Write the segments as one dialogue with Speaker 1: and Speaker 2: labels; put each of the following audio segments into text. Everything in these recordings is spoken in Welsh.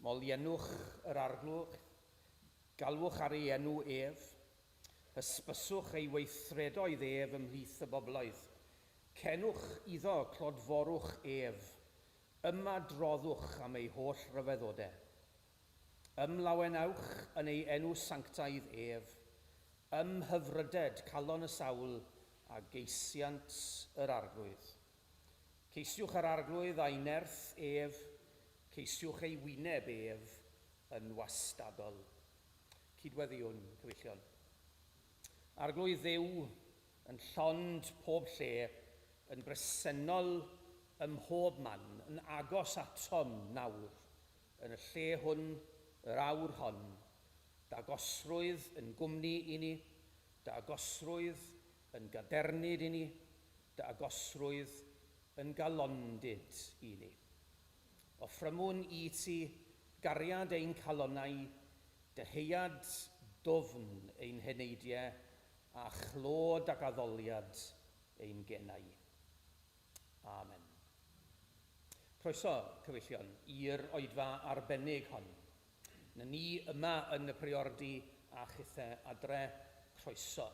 Speaker 1: Moliennwch yr Arglwydd, galwch ar ei enw ef, hysbyswch ei weithredoedd ef ymhlith y bobloedd. Cenwch iddo, clodforwch ef, ymadroddwch am ei holl ryfeddodau. Ymlawenawch yn ei enw sanctaidd ef, ymhyfryded calon y sawl a geisiant yr Arglwydd. Ceisiwch yr Arglwydd a'i nerth ef, ceisiwch ei wyneb ef yn wastadol. Cydweddïwn, cyfeillion. Arglwydd Dduw, yn llond pob lle, yn bresennol ym mhob man, yn agos atom nawr, yn y lle hwn, yr awr hon, d'agosrwydd yn gwmni i ni, d'agosrwydd yn gadernid i ni, dy agosrwydd yn galondid i ni. Offrymwn i ti gariad ein calonnau, dyheuad dwfn ein heneidiau, a chlod ac addoliad ein genau. Amen. Croeso, cyfeillion, i'r oedfa arbennig hon. Na ni yma yn y Priordy a chithe adre, croeso.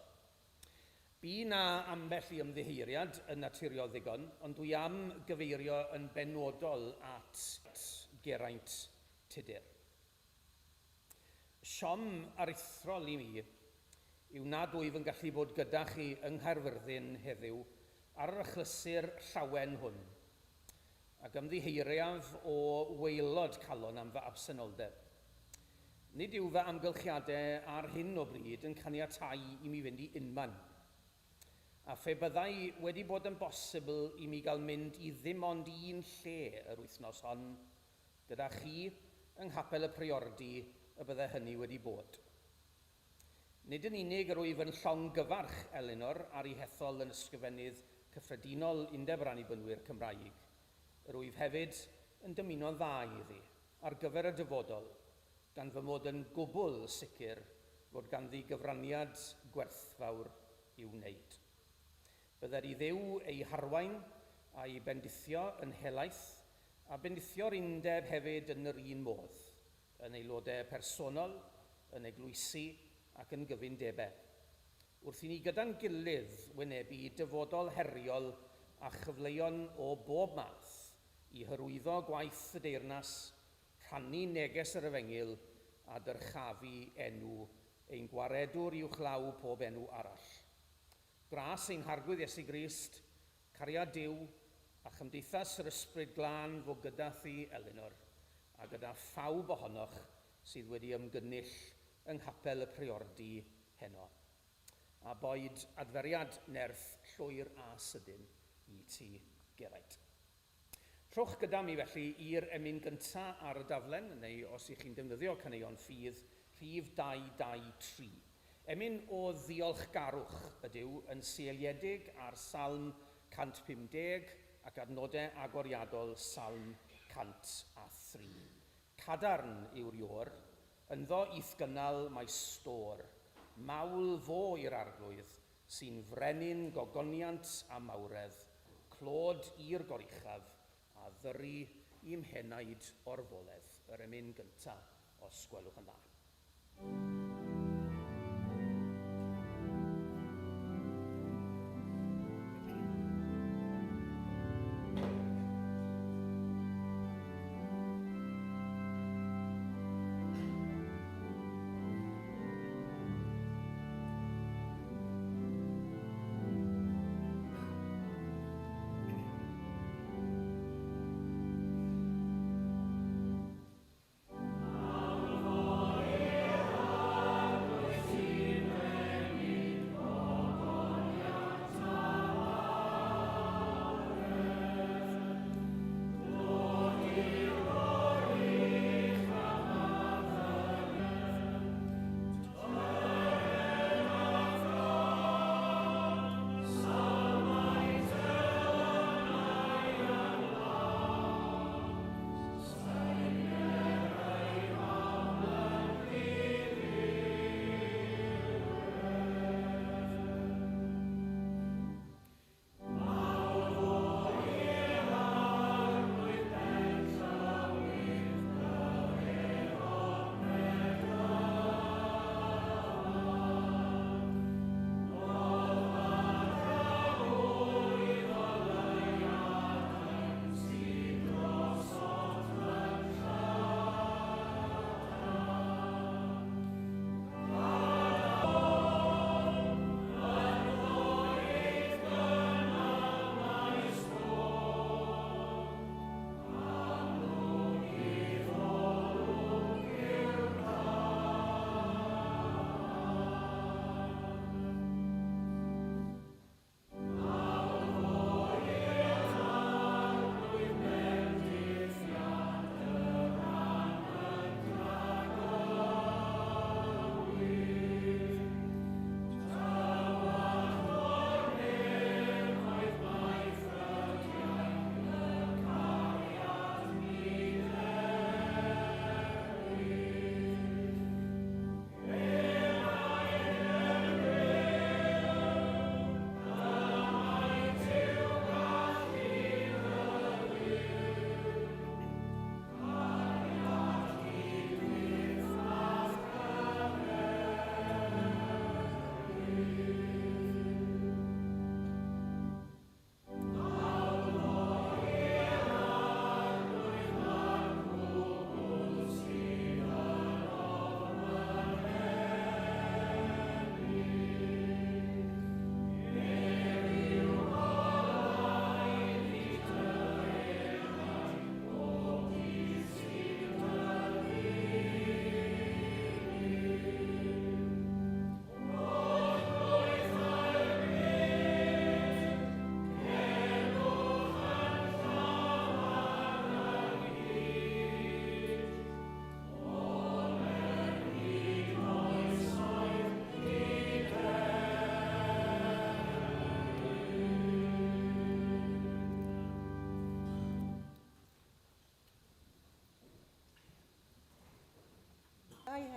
Speaker 1: Bu 'na ambell i ymddiheuriad yn naturiol ddigon, ond dwi am gyfeirio yn benodol at Geraint Tudur. Siom aruthrol i mi yw nad wyf yn gallu bod gyda chi yng Nghaerfyrddin heddiw ar yr achlysur llawen hwn, ac ymddiheuriaf o waelod calon am fy absenoldeb. Nid yw fy amgylchiadau ar hyn o bryd yn caniatáu i mi fynd i unman. A phe byddai wedi bod yn bosibl i mi gael mynd i ddim ond un lle yr wythnos hon, gyda chi yng Nghapel y Priordy y byddai hynny wedi bod. Nid yn unig yr wyf yn llongyfarch Elinor ar ei hethol yn Ysgrifennydd Cyffredinol Undeb yr Annibynwyr Cymraeg, yr wyf hefyd yn dymuno'n dda iddi ar gyfer y dyfodol, gan fy mod yn gwbl sicr fod ganddi gyfraniad gwerthfawr i'w wneud. Bydded i Dduw ei harwain a'i bendithio yn helaeth, a bendithio'r Undeb hefyd yn yr un modd, yn aelodau personol, yn eglwysi ac yn gyfundebau. Wrth i ni gyda'n gilydd wynebu dyfodol heriol a chyfleon o bob math i hyrwyddo gwaith y Deyrnas, rhannu neges yr Efengyl a dyrchafu enw ein Gwaredwr uwchlaw pob enw arall. Gras ein Harglwydd Iesu Grist, cariad Duw, a chymdeithas yr Ysbryd Glân fo gyda thi, Elinor, a gyda phawb ohonoch sydd wedi ymgynnull yng Nghapel y Priordy heno. A boed adferiad nerth llwyr a sydyn i ti, Geraint. Rhowch gyda mi felly i'r emyn gynta ar y daflen, neu os y'ch chi'n defnyddio caneuon ffydd, rhif 223. Emyn o ddiolchgarwch ydyw, yn seiliedig ar Salm 150 ac adnodau agoriadol Salm 103. Cadarn yw'r Iôr, ynddo i'th gynnal mae stôr, mawl fo i'r Arglwydd, sy'n frenin gogoniant a mawredd, clod i'r Goruchaf, a ddyry i'm henaid orfoledd. Yr emyn gynta, os gwelwch yn dda.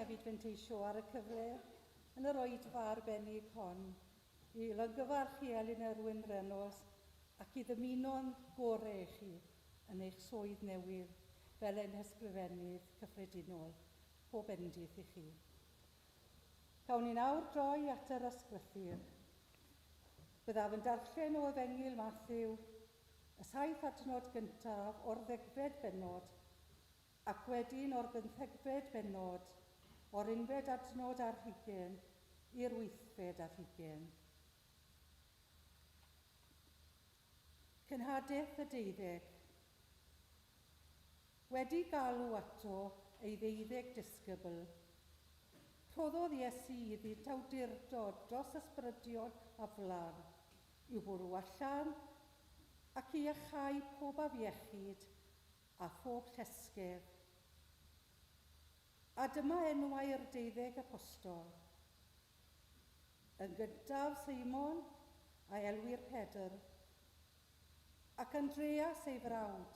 Speaker 2: hefyd fanteisio ar y cyfle yn yr oedfa arbennig hon i longyfarch chi Elinor Wyn Reynolds ac i ddymuno'n gorau i chi yn eich swydd newydd fel ein hysgrifennydd cyffredinol. Pob bendith i chi. Cawn ni nawr droi at yr ysgrythur. Byddaf yn darllen o Efengyl Mathew, y 7 adnod gyntaf o'r 10fed bennod, ac wedyn o'r 15fed bennod, o'r 21 adnod i'r 28. Cenhadaeth y 12. Wedi galw ato ei 12 disgybl, rhoddodd Iesu iddynt awdurdod dros ysbrydion aflan i'w bwrw allan ac i iachau pob afiechyd a phob llesgedd. A dyma enwau'r 12 apostol. Yn gyntaf Seimon, a elwir Pedr, ac Andreas ei frawd,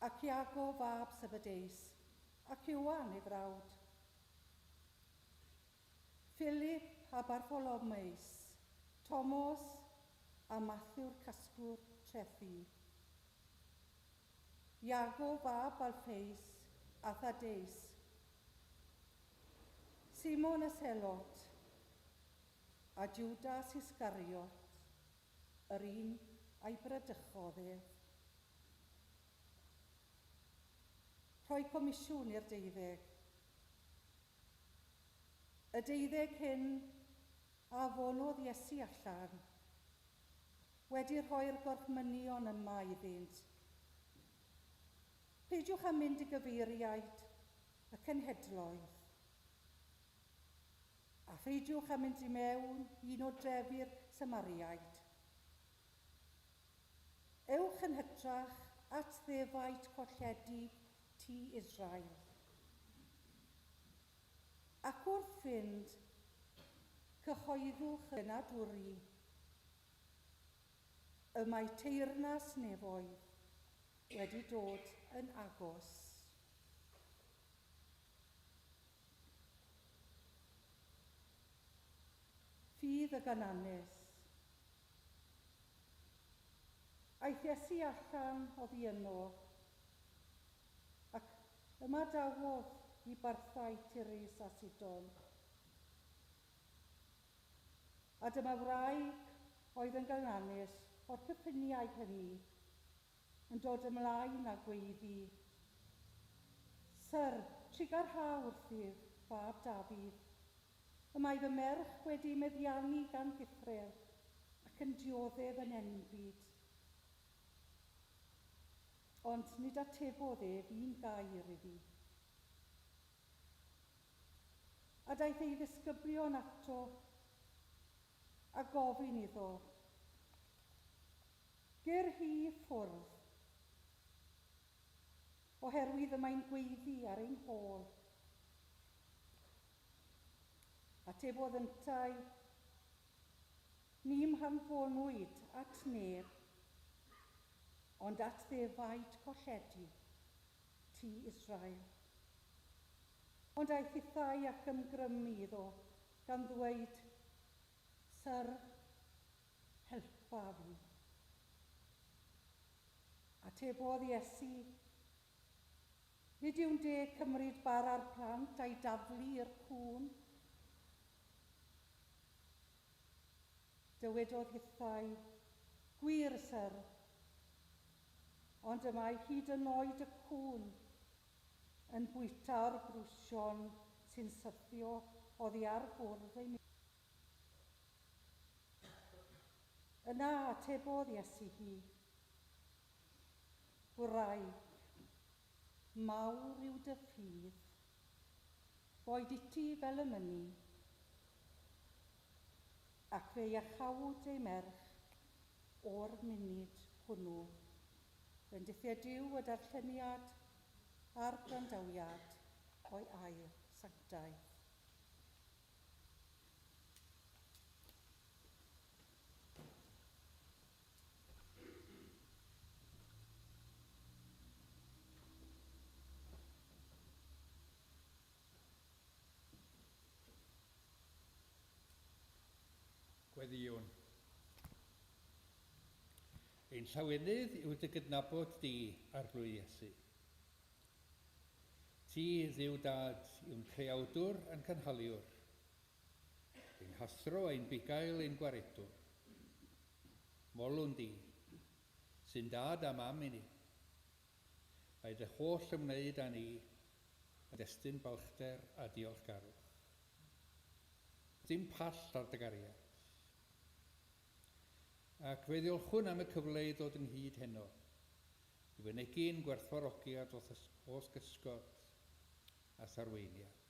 Speaker 2: ac Iago fab Zebedeus, ac Ioan ei frawd, Philip a Bartholomeus, Tomos a Matthew'r casglwr trethi, Iago fab Alffeus a Thadeus, Simon y Selot, a Judas Iscariot, yr un a'i bradychodd ef. Rhoi comisiwn i'r 12. Y 12 hyn a fonodd Iesu allan, wedi rhoi'r gorchmynion yma iddynt. Peidiwch â mynd i gyfeiriaid y cenhedloedd, a pheidiwch â mynd i mewn un o drefi'r Samariaid. Ewch yn hytrach at ddefaid colledig tŷ Israel. Ac wrth fynd, cyhoeddwch y genadwri, y mae teyrnas nefoedd wedi dod yn agos. Ffydd y Gananes. Aeth Iesu allan oddi yno, ac ymadawodd i barthau Tyrus a Sidon. A dyma wraig oedd yn Gananes o'r cyffiniau hynny yn dod ymlaen a gweiddi, Syr, trugarha wrthyf, fab Dafydd. Y mae fy merch wedi meddiannu gan gythrel ac yn dioddef yn enbyd. Ond nid atebodd ef un gair iddi. A daeth ei ddisgyblion ato a gofyn iddo, Gyr hi i ffwrdd, oherwydd y mae'n gweiddi ar ein hôl. Atebodd yntau, Ni'm hanfonwyd at neb, ond at ddefaid colledig tŷ Israel. Ond aeth hithau ac ymgrymu iddo, gan ddweud, Syr, helpa fi. Atebodd Iesu, Nid yw'n deg cymryd bara'r plant a'i daflu i'r cŵn. Dywedodd hithau, Gwir, syr, ond y mae hyd yn oed y cŵn yn bwyta o'r briwsion sy'n syrthio oddi ar fwrdd ei Yna atebodd Iesu hi, Gwraig, mawr yw dy ffydd, boed iti fel y mynni. Ac fe iachawd ei merch o'r munud hwnnw. Bendithiau Duw y darlleniad a'r gwrandawiad o'i air sanctaidd.
Speaker 3: Gweddïwn. Ein llawenydd yw dy gydnabod di, Arglwydd Iesu. Ti, Dduw Dad, yw'n creawdwr a'n cynhaliwr, ein hathro, ein bugail, ein gwaredwr. Molwn di, sy'n dad a mam i ni. Mae dy holl ymwneud â ni yn destun balchder a diolchgarwch. Dim pall ar dy gariad. Ac fe ddiolchwn am y cyfle i ddod ynghyd heno, i fynegi'n gwerthfawrogiad o'th gysgod a'th arweiniad.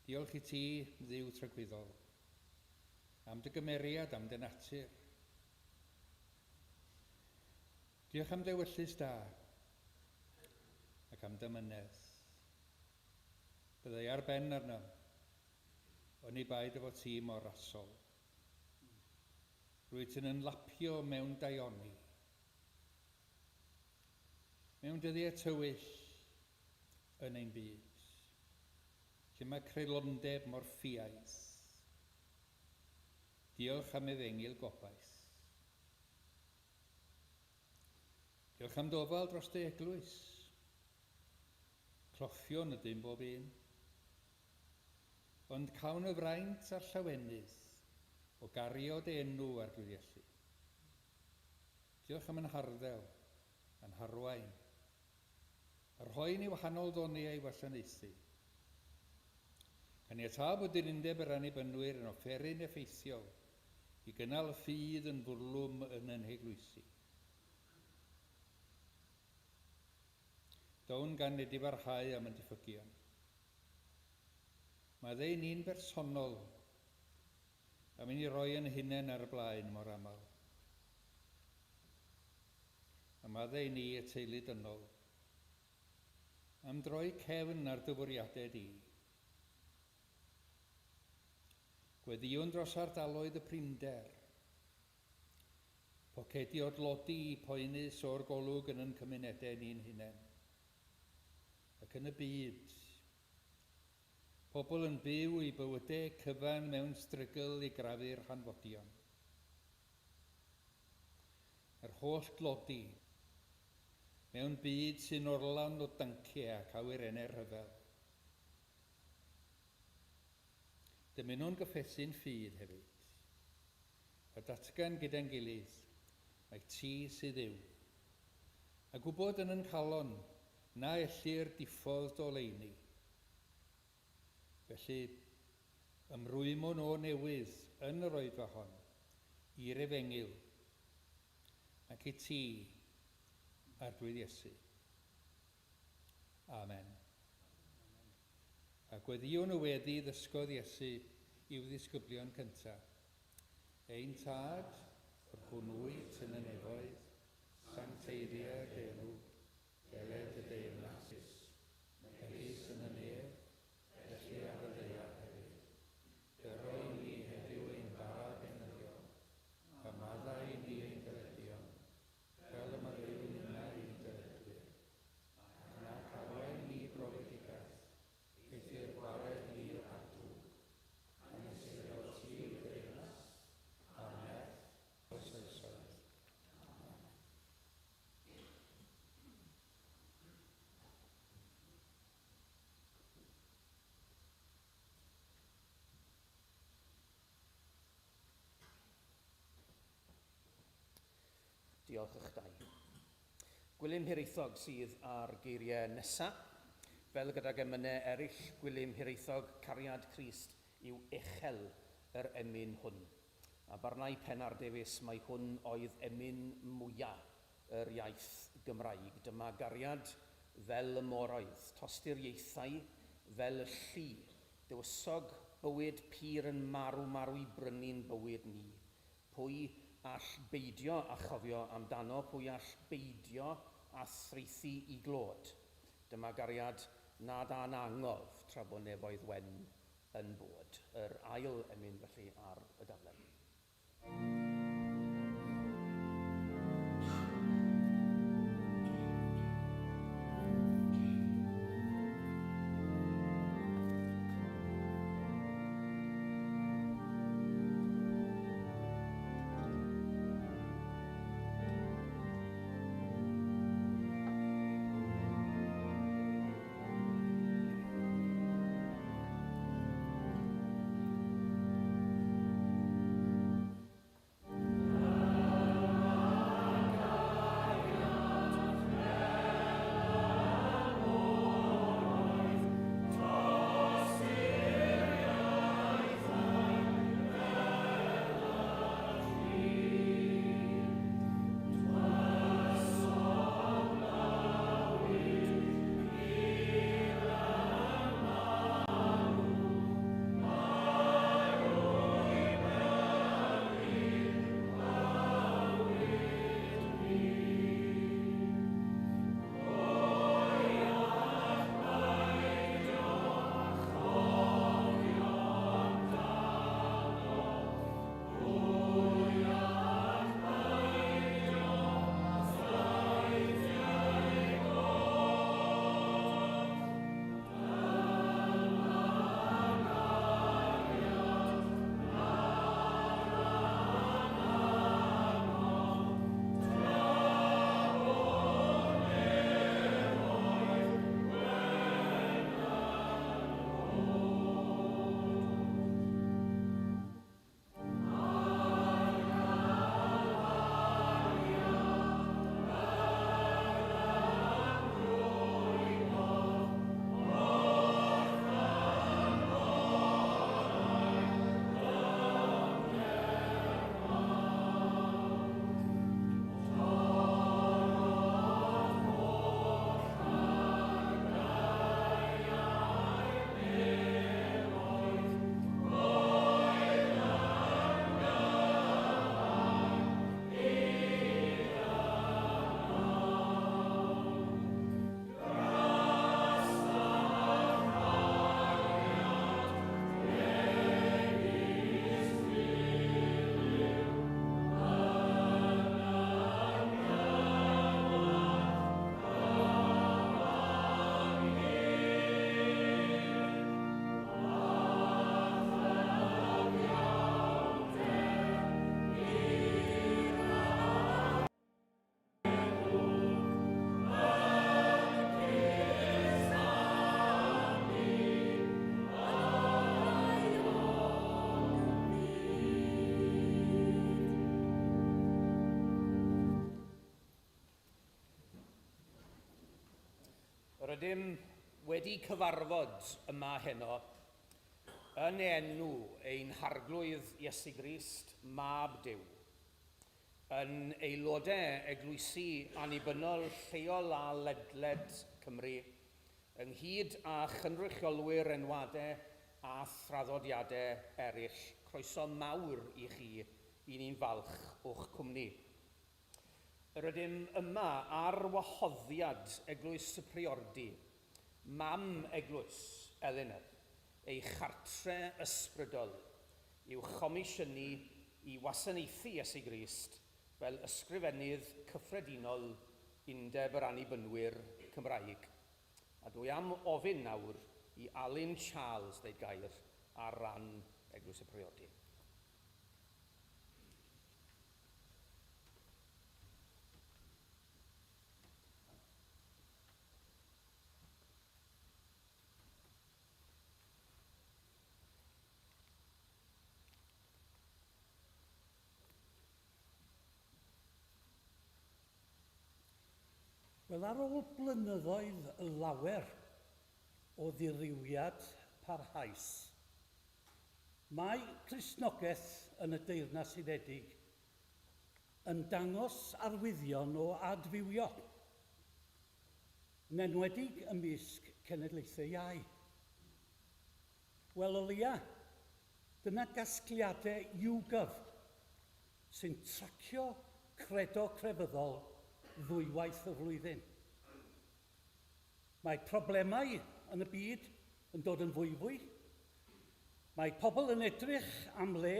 Speaker 3: Diolch i ti, Dduw tragwyddol, am dy gymeriad, am dy natur. Diolch am dy ewyllys da ac am dy amynedd. Byddai ar ben arnom, oni bai dy fod ti mor rasol. Rwyt yn ynlapio mewn daioni. Mewn dyddiau tywyll yn ein byd, lle mae creulondeb mor ffiaidd. Diolch am efengyl gobaith. Diolch am dy ofal dros dy eglwys. Cloffion ydym bob un. Ond cawn y fraint a'r llawenydd o gario dy enw, Arglwydd Iesu. Diolch am yn harddel, a'n harwain, a rhoi ni wahanol ddoniau i wasanaethu. Caniatâ bod yr undeb yr Annibynwyr yn offeryn effeithiol i gynnal y ffydd yn fwrlwm yn ein heglwysi. Down gan edifarhau am yn diffygion. Maddeu ni'n bersonol am i ni roi yn hunain ar y blaen mor aml. A maddeu ni y teulu dynol am droi cefn ar dy fwriadau di. Gweddïwn dros ardaloedd y prinder, pocedi o dlodi poenus o'r golwg yn ein cymunedau ni'n hunain, ac yn y byd, pobl yn byw i bywydau cyfan mewn strygl i grafu'r hanfodion. Yr holl dlodi mewn byd sy'n orlawn o danciau ac awyrennau rhyfel. Dymunwn gyffesu'n ffydd hefyd, a datgan gyda'n gilydd mai ti sydd Dduw, a gwybod yn yn calon na ellir diffodd dy oleuni. Felly, ymrwymwn o newydd yn yr oedfa hon i'r efengyl ac i ti, Arglwydd Iesu. Amen. A gweddïwn y weddi ddysgodd Iesu i'w ddisgyblion cyntaf. Ein Tad, yr hwn wyt yn y nefoedd, sancteiddia dy enw, deled dy deyrnas, megis yn y nef, felly ar y ddaear hefyd. Dyro i ni heddiw ein bara beunyddiol, a maddau i ni ein dyledion, fel y maddeuwn ninnau i'n dyledwyr. Ac nac arwain ni i brofedigaeth, eithr gwared ni rhag drwg. Canys eiddo ti yw'r deyrnas, a'r nerth, oes oesoedd. Amen.
Speaker 1: Diolch i'ch dau. Gwilym Hiraethog sydd ar geiriau nesa. Fel gydag emynau eraill, Gwilym Hiraethog, Cariad Crist yw echel yr emyn hwn. A barnai Pennar Davies mai hwn oedd emyn mwya yr iaith Gymraeg. Dyma gariad fel y moroedd, tosturiaethau fel y llu, dywysog bywyd pur yn marw marw i brynu'n bywyd ni. Pwy all beidio â chofio amdano, pwy all beidio â thraethu i glod? Dyma gariad nad â'n angof tra bo nefoedd wen yn bod. Yr ail emyn felly ar y daflen. Rydym wedi cyfarfod yma heno yn enw ein Harglwydd Iesu Grist, Mab Duw, yn aelodau eglwysi annibynnol lleol a ledled Cymru, ynghyd â chynrychiolwyr enwadau a thraddodiadau eraill, croeso mawr i chi, i ni'n falch o'ch cwmni. Rydym yma ar wahoddiad Eglwys y Priordy, mam eglwys Elinor, ei chartre ysbrydol, i'w chomisiynu i wasanaethu Iesu Grist fel Ysgrifennydd Cyffredinol Undeb yr Annibynwyr Cymraeg. A dwi am ofyn nawr i Alun Charles ddeud gair ar ran Eglwys y Priordy.
Speaker 4: Wel, ar ôl blynyddoedd lawer o ddirywiad parhaus, mae Cristnogaeth yn y Deyrnas Unedig yn dangos arwyddion o adfywio, yn enwedig ymysg cenedlaethau iau. Wel, o leia, dyna gasgliadau YouGov sy'n tracio credo crefyddol ddwywaith y flwyddyn. Mae problemau yn y byd yn dod yn fwyfwy. Mae pobl yn edrych am le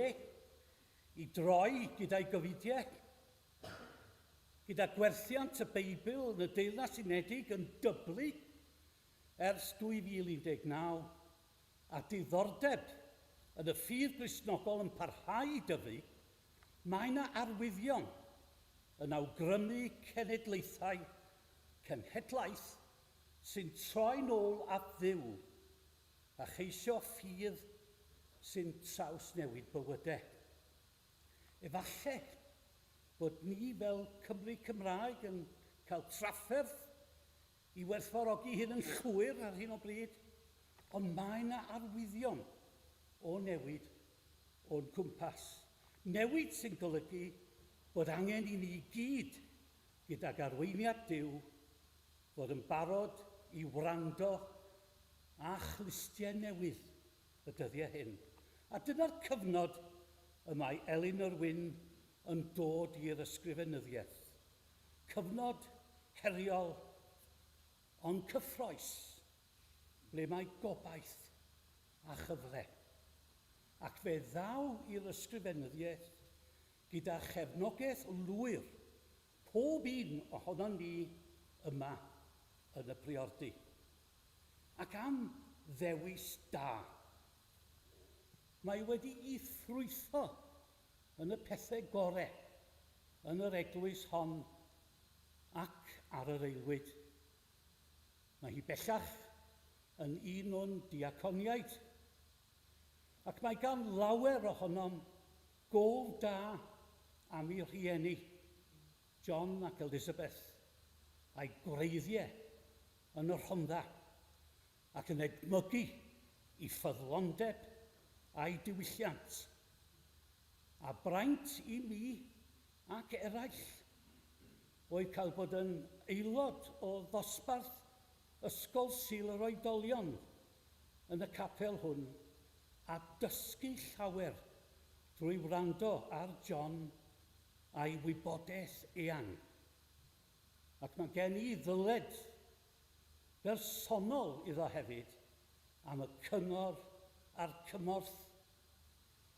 Speaker 4: i droi gyda'i gofidiau, gyda gwerthiant y Beibl yn y Deyrnas Unedig yn dyblu ers 2019 a diddordeb yn y ffydd Gristnogol yn parhau i dyfu, mae 'na arwyddion yn awgrymu cenedlaethau, cenhedlaeth sy'n troi'n ôl at Dduw a cheisio ffydd sy'n trawsnewid bywydau. Efallai bod ni fel Cymry Cymraeg yn cael trafferth i werthfawrogi hyn yn llwyr ar hyn o bryd, ond mae yna arwyddion o newid o'n cwmpas. Newid sy'n golygu bod angen i ni i gyd, gydag arweiniad Duw, fod yn barod i wrando a chlustiau newydd y dyddiau hyn. A dyna'r cyfnod y mae Elinor Wyn yn dod i'r ysgrifenyddiaeth. Cyfnod heriol ond cyffrous ble mae gobaith a chyfle. Ac fe ddaw i'r ysgrifenyddiaeth gyda chefnogaeth lwyr pob un ohonon ni yma yn y Priordy. Ac am ddewis da. Mae wedi'i ffrwytho yn y pethau gore yn yr eglwys hon ac ar yr aelwyd. Mae hi bellach yn un o'n diaconiaid, ac mae gan lawer ohonom gof da am ei rhieni, John ac Elizabeth, a'i gwreiddiau yn y Rhondda, ac yn edmygu i ffyddlondeb a'i diwylliant. A braint i mi ac eraill oedd cael bod yn aelod o ddosbarth Ysgol Sul yr Oedolion yn y capel hwn a dysgu llawer drwy wrando ar John a'i wybodaeth eang. Ac mae gen i ddyled bersonol iddo hefyd am y cyngor a'r cymorth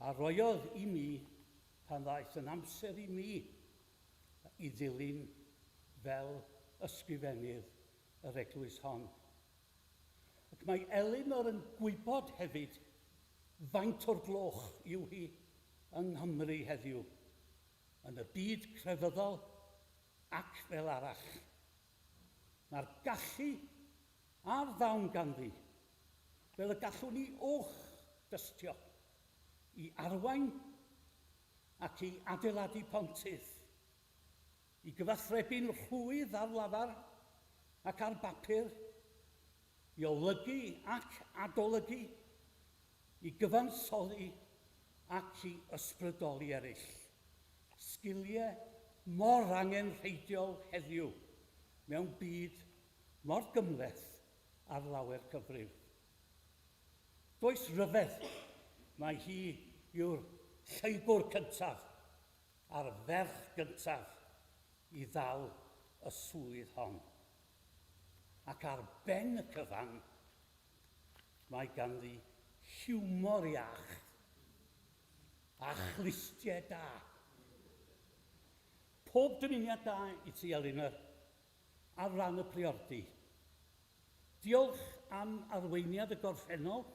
Speaker 4: a roiodd i mi pan ddaeth yn amser i mi i ddilyn fel ysgrifennydd yr eglwys hon. Ac mae Elinor yn gwybod hefyd faint o'r gloch yw hi yng Nghymru heddiw, yn y byd crefyddol ac fel arall. Mae'r gallu a'r ddawn ganddi, fel y gallwn ni oll dystio, i arwain ac i adeiladu pontydd, i gyfathrebu'n rhwydd ar lafar ac ar bapur, i olygu ac adolygu, i gyfansoddi ac i ysbrydoli eraill. Sgiliau mor angenrheidiol heddiw mewn byd mor gymhleth ar lawer cyfrif. Does ryfedd mai hi yw'r lleygwr cyntaf a'r ferch gyntaf i ddal y swydd hon. Ac ar ben y cyfan, mae ganddi hiwmor iach a chlustiau da. Pob dymuniad da i ti, Elinor, ar ran y priordy. Diolch am arweiniad y gorffennol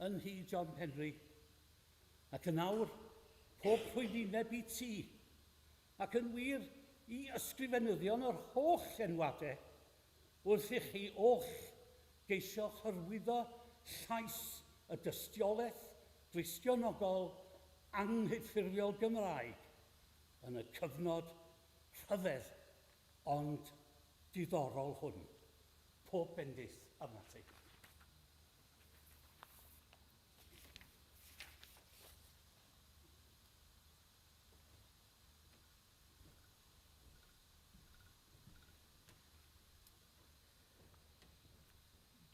Speaker 4: yn nhŷ John Penry, ac yn awr, pob rhwyddineb i ti, ac yn wir i ysgrifenyddion yr holl enwadau, wrth i chi oll geisio hyrwyddo llais y dystiolaeth Gristionogol anghydffurfiol Gymraeg yn y cyfnod rhyfedd ond diddorol hwn. Pob bendith arnat ti.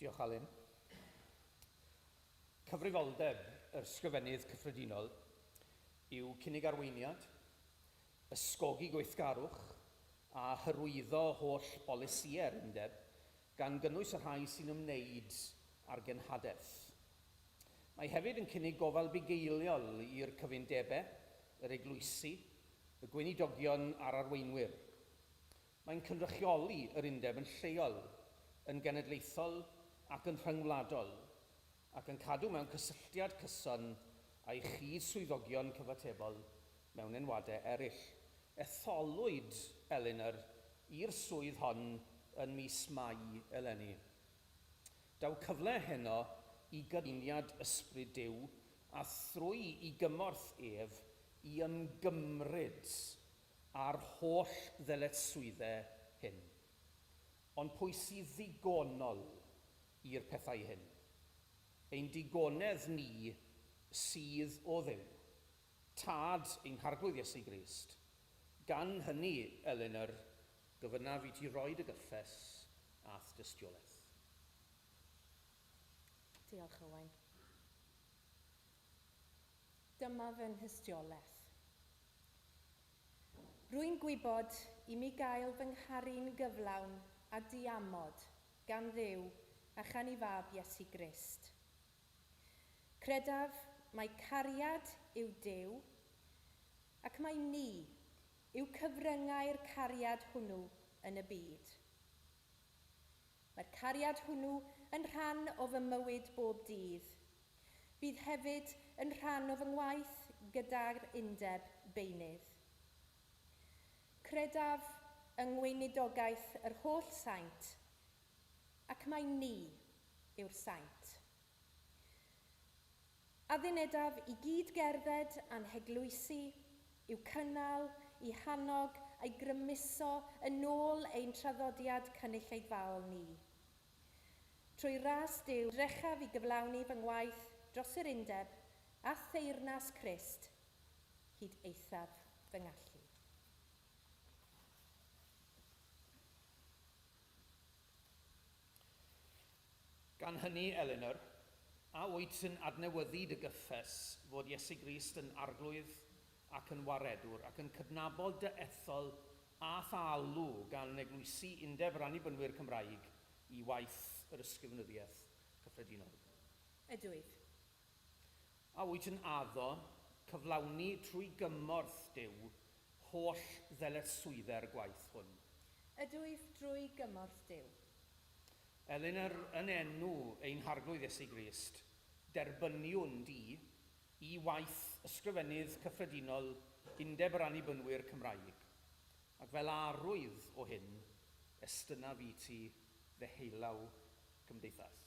Speaker 1: Diolch, Alun. Cyfrifoldeb yr Ysgrifennydd Cyffredinol yw cynnig arweiniad, ysgogi gweithgarwch a hyrwyddo holl bolisïau'r Undeb, gan gynnwys y rhai sy'n ymwneud â'r genhadaeth. Mae hefyd yn cynnig gofal bugeiliol i'r cyfundebau, yr eglwysi, y gweinidogion a'r arweinwyr. Mae'n cynrychioli yr Undeb yn lleol, yn genedlaethol ac yn rhyngwladol, ac yn cadw mewn cysylltiad cyson â'i chyd-swyddogion cyfatebol mewn enwadau eraill. Etholwyd Elinor i'r swydd hon yn mis Mai eleni. Daw cyfle heno i gyfuniad Ysbryd Duw a thrwy i gymorth ef i ymgymryd â'r holl ddyletswyddau hyn. Ond pwy sydd ddigonol i'r pethau hyn? Ein digonedd ni sydd o Dduw, Tad ein Harglwydd Iesu Grist. Gan hynny, Elinor, gofynnaf i ti roi dy gyffes a'th dystiolaeth.
Speaker 5: Diolch, Owain. Dyma fy nhystiolaeth. Rwy'n gwybod i mi gael fy ngharu'n gyflawn a diamod gan Dduw a chan ei Fab Iesu Grist. Credaf mai cariad yw Duw, ac mai ni yw cyfryngau'r cariad hwnnw yn y byd. Mae'r cariad hwnnw yn rhan o fy mywyd bob dydd. Bydd hefyd yn rhan o fy ngwaith gyda'r undeb beunydd. Credaf yng ngweinidogaeth yr holl saint, ac mai ni yw'r saint. Addunedaf i gyd gerdded a'n heglwysi, i'w cynnal, i hannog a'i grymuso yn ôl ein traddodiad cynulleidfaol ni. Trwy ras Duw, drechaf i gyflawni fy ngwaith dros yr undeb a theyrnas Crist hyd eithaf fy ngallu.
Speaker 1: Gan hynny, Elinor, a wyt yn adnewyddu dy gyffes fod Iesu Grist yn Arglwydd ac yn Waredwr, ac yn cydnabod dy ethol a'th alw gan eglwysi Undeb yr Annibynwyr Cymraeg i waith yr Ysgrifenyddiaeth Cyffredinol?
Speaker 5: Ydwyf.
Speaker 1: A wyt yn addo cyflawni trwy gymorth Duw holl ddyletswyddau'r gwaith hwn?
Speaker 5: Ydwyf drwy gymorth Duw.
Speaker 1: Elinor, yn enw ein Harglwydd Iesu Grist, derbyniwn di i waith Ysgrifennydd Cyffredinol Undeb yr Annibynwyr Cymraeg, ac fel arwydd o hyn, estynnaf i ti ddeheulaw cymdeithas.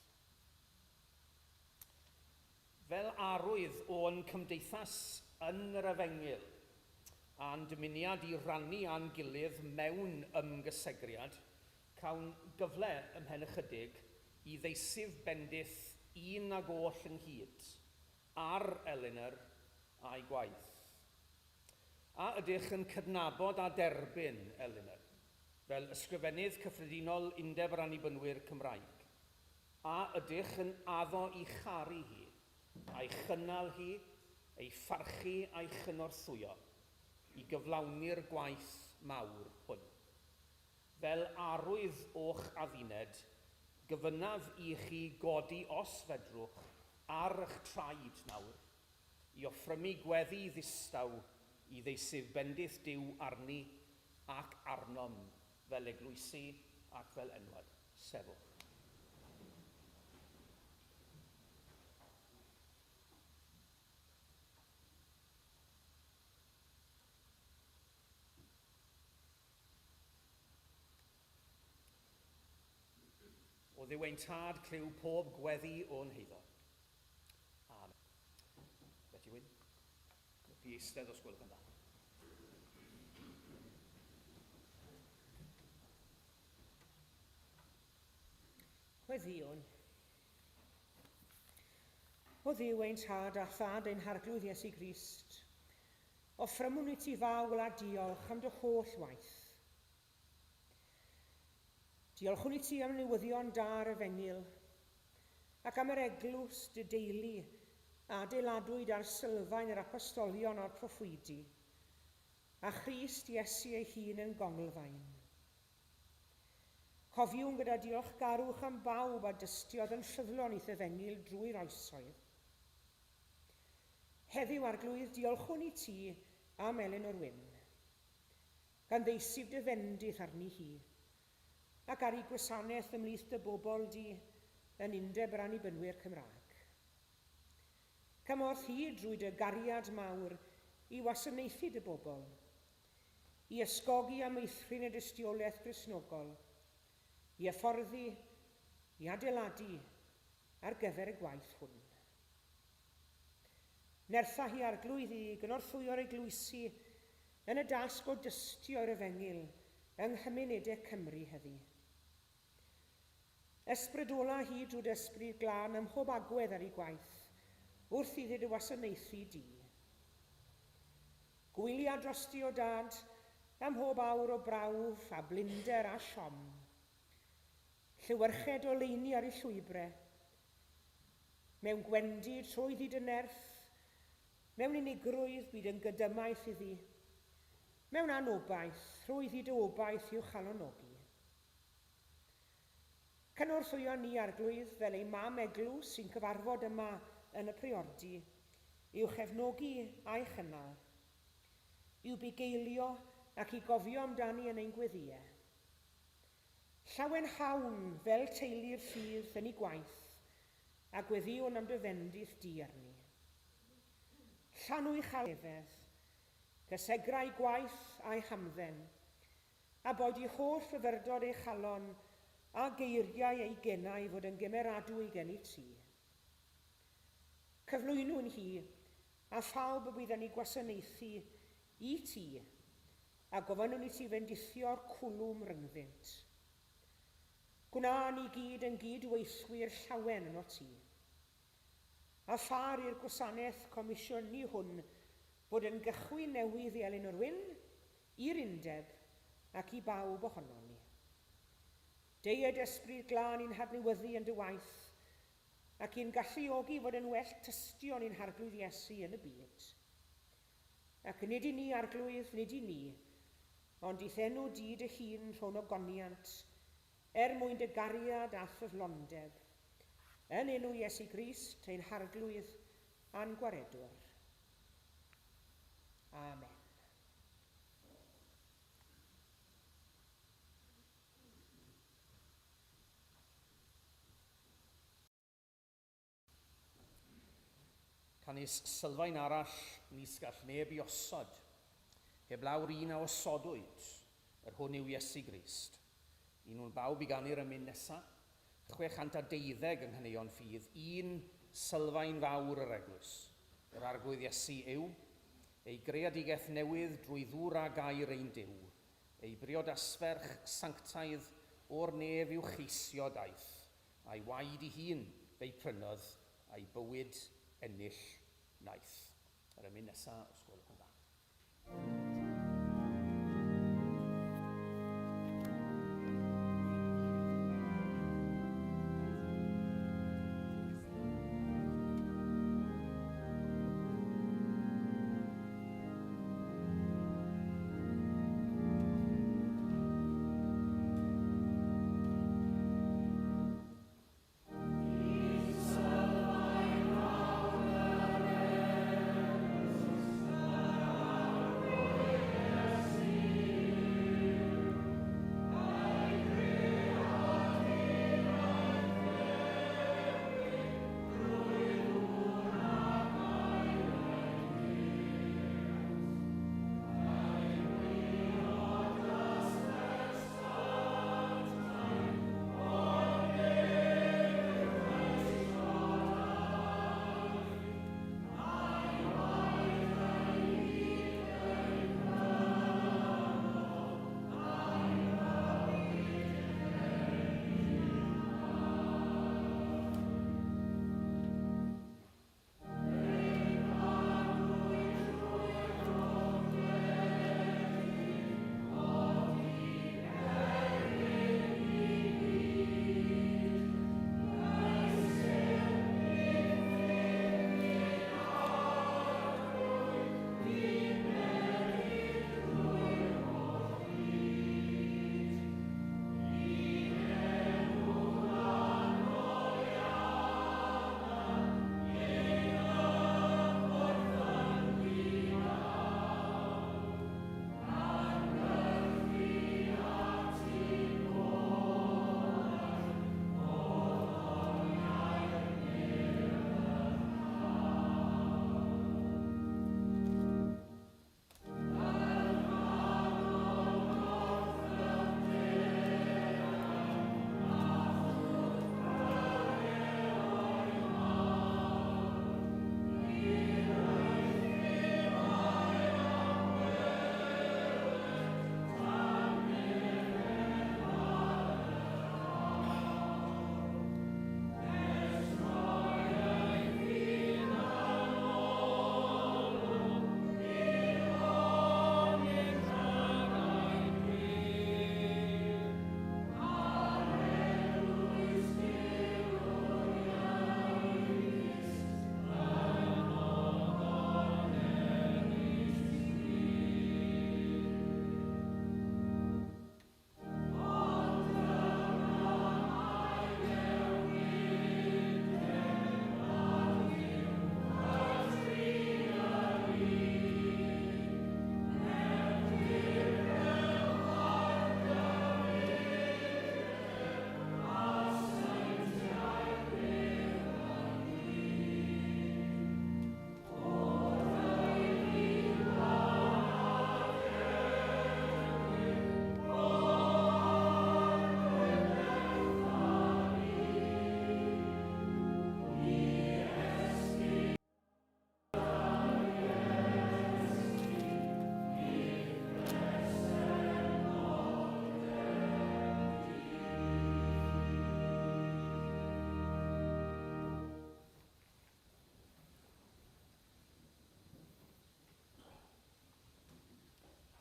Speaker 1: Fel arwydd o'n cymdeithas yn yr Efengyl, a'n dymuniad i rannu â'n gilydd mewn ymgysegriad, cawn gyfle ymhen ychydig i ddeisyf bendith un ag oll ynghyd ar Elinor a'i gwaith. A ydych yn cydnabod a derbyn Elinor fel Ysgrifennydd Cyffredinol Undeb yr Annibynwyr Cymraeg? A ydych yn addo i charu hi, a'i chynnal hi, ei pharchu a'i chynorthwyo i gyflawni'r gwaith mawr hwn? Fel arwydd o'ch adduned, gofynnaf i chi godi os fedrwch ar ych traed nawr, i offrymu gweddi ddistaw i ddeisyf bendith Duw arni ac arnom fel eglwysi ac fel enwad. Sefwch. O Dduw ein Tad, clyw pob gweddi o'n heiddo. Amen. Betty Wyn, gwch chi eistedd os gwelwch yn dda.
Speaker 6: Gweddïwn. O Dduw ein Tad a Thad ein Harglwydd Iesu Grist, Offrymwn i ti fawl a diolch am dy holl waith. Diolchwn i ti am newyddion da'r Efengyl, ac am yr eglwys dy deulu a adeiladwyd ar sylfaen yr apostolion a'r proffwydi, a Christ Iesu ei hun yn gonglfaen. Cofiwn gyda diolchgarwch am bawb a dystiodd yn ffyddlon i'th Efengyl drwy'r oesoedd. Heddiw, Arglwydd, diolchwn i ti am Elinor Wyn, gan ddeisyf dy fendith arni hi, ac ar ei gwasanaeth ymhlith dy bobl di yn Undeb yr Annibynwyr Cymraeg. Cymorth hi drwy dy gariad mawr i wasanaethu dy bobl, i ysgogi a meithrin y dystiolaeth Gristnogol, i hyfforddi, i adeiladu ar gyfer y gwaith hwn. Nertha hi Arglwydd i gynorthwyo'r eglwysi yn y dasg o dystio i'r Efengyl yng nghymunedau Cymru heddi. Ysbrydola hi drwy dy Ysbryd Glân ym mhob agwedd ar ei gwaith, wrth iddi dy wasanaethu di. Gwylia drosti, o Dad, ym mhob awr o brawf a blinder a siom. Llewyrched oleuni ar ei llwybre, Mewn gwendid trwy ddi dy nerth, mewn unigrwydd byd yn gydymaith iddi, mewn anobaith trwy ddi dy obaith i'w chalonogi. Cynorthwyo ni, Arglwydd, fel ei mam eglwys sy'n cyfarfod yma yn y Priordy, i'w chefnogi a'i chynnal, i'w bugeilio ac i gofio amdani yn ein gweddïau. Llawenhawn fel teulu'r ffydd yn ei gwaith, a gweddïwn am dy fendith di arni. Llanw ei chalefedd, cysegrau gwaith a'i hamdden, a boed i holl fyfyrdod ei chalon a geiriau ei genau fod yn gymeradwy gen i ti. Cyflwynwn hi, a phawb y bydd yn ei gwasanaethu i ti, a gofynnwn i ti fendithio'r cwlwm rhyngddynt. Gwna ni gyd yn gyd-weithwyr llawen yno ti. A phar i'r gwasanaeth comisiynu hwn fod yn gychwyn newydd i Elinor Wyn, i'r Undeb, ac i bawb ohonon ni. Deued Ysbryd Glân i'n hadnewyddu yn dy waith, ac i'n galluogi fod yn well tystion i'n Harglwydd Iesu yn y byd. Ac nid i ni, Arglwydd, nid i ni, ond i'th enw di dy hun rhown ogoniant, er mwyn dy gariad a ffyddlondeb. Yn enw Iesu Grist, ein Harglwydd a'n Gwaredwr. Amen.
Speaker 1: Canys sylfaen arall nis gall neb i osod, heblaw'r un a osodwyd, yr hwn yw Iesu Grist. Un nhw'n bawb i ganu'r emyn nesa, 612 yng Nghaneuon Ffydd, un sylfaen fawr yr eglwys. Yr Arglwydd Iesu yw, ei greadigaeth newydd drwy ddŵr a gair ein Duw, ei briodasferch sanctaidd o'r nef i'w cheisio daeth. A'i waed ei hun fe'i prynodd, a'i bywyd ennill wnaeth. Yr emyn nesa, os gwelwch yn dda.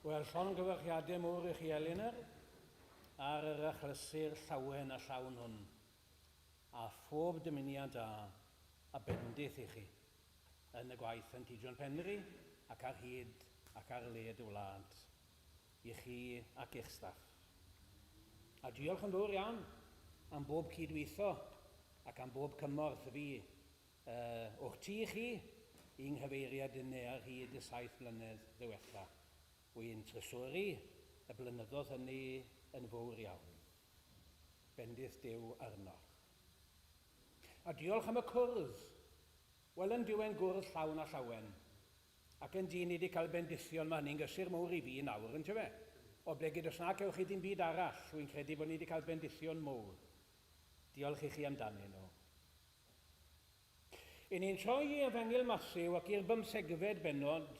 Speaker 4: Wel, llongyfarchiadau mowr i chi, Elinor, ar yr achlysur llawen a llawn hwn, a phob dymuniad da a bendith i chi yn y gwaith yn Tŷ John Penri ac ar hyd ac ar led y wlad, i chi ac i'ch staff. A diolch yn fawr iawn am bob cydweithio ac am bob cymorth fi O'ch tŷ chi i nghyfeiriad inne ar hyd y saith mlynedd ddiwetha. Wy'n trysori y blynyddodd hynny yn fowr iawn. Bendith Duw arnoch. A diolch am y cwrdd. Wel yn diwen gwrdd llawn a llawen. Ac yn dyn ni 'di cael bendithion ma hynny'n gysur mowr i fi nawr yntyfe? Oblegid os na cewch chi dim byd arall, wy'n credu bod ni 'di cael bendithion mowr. Diolch i chi amdanyn nhw. I ni'n troi i Efengyl Mathew ac i'r bymthegfed bennod,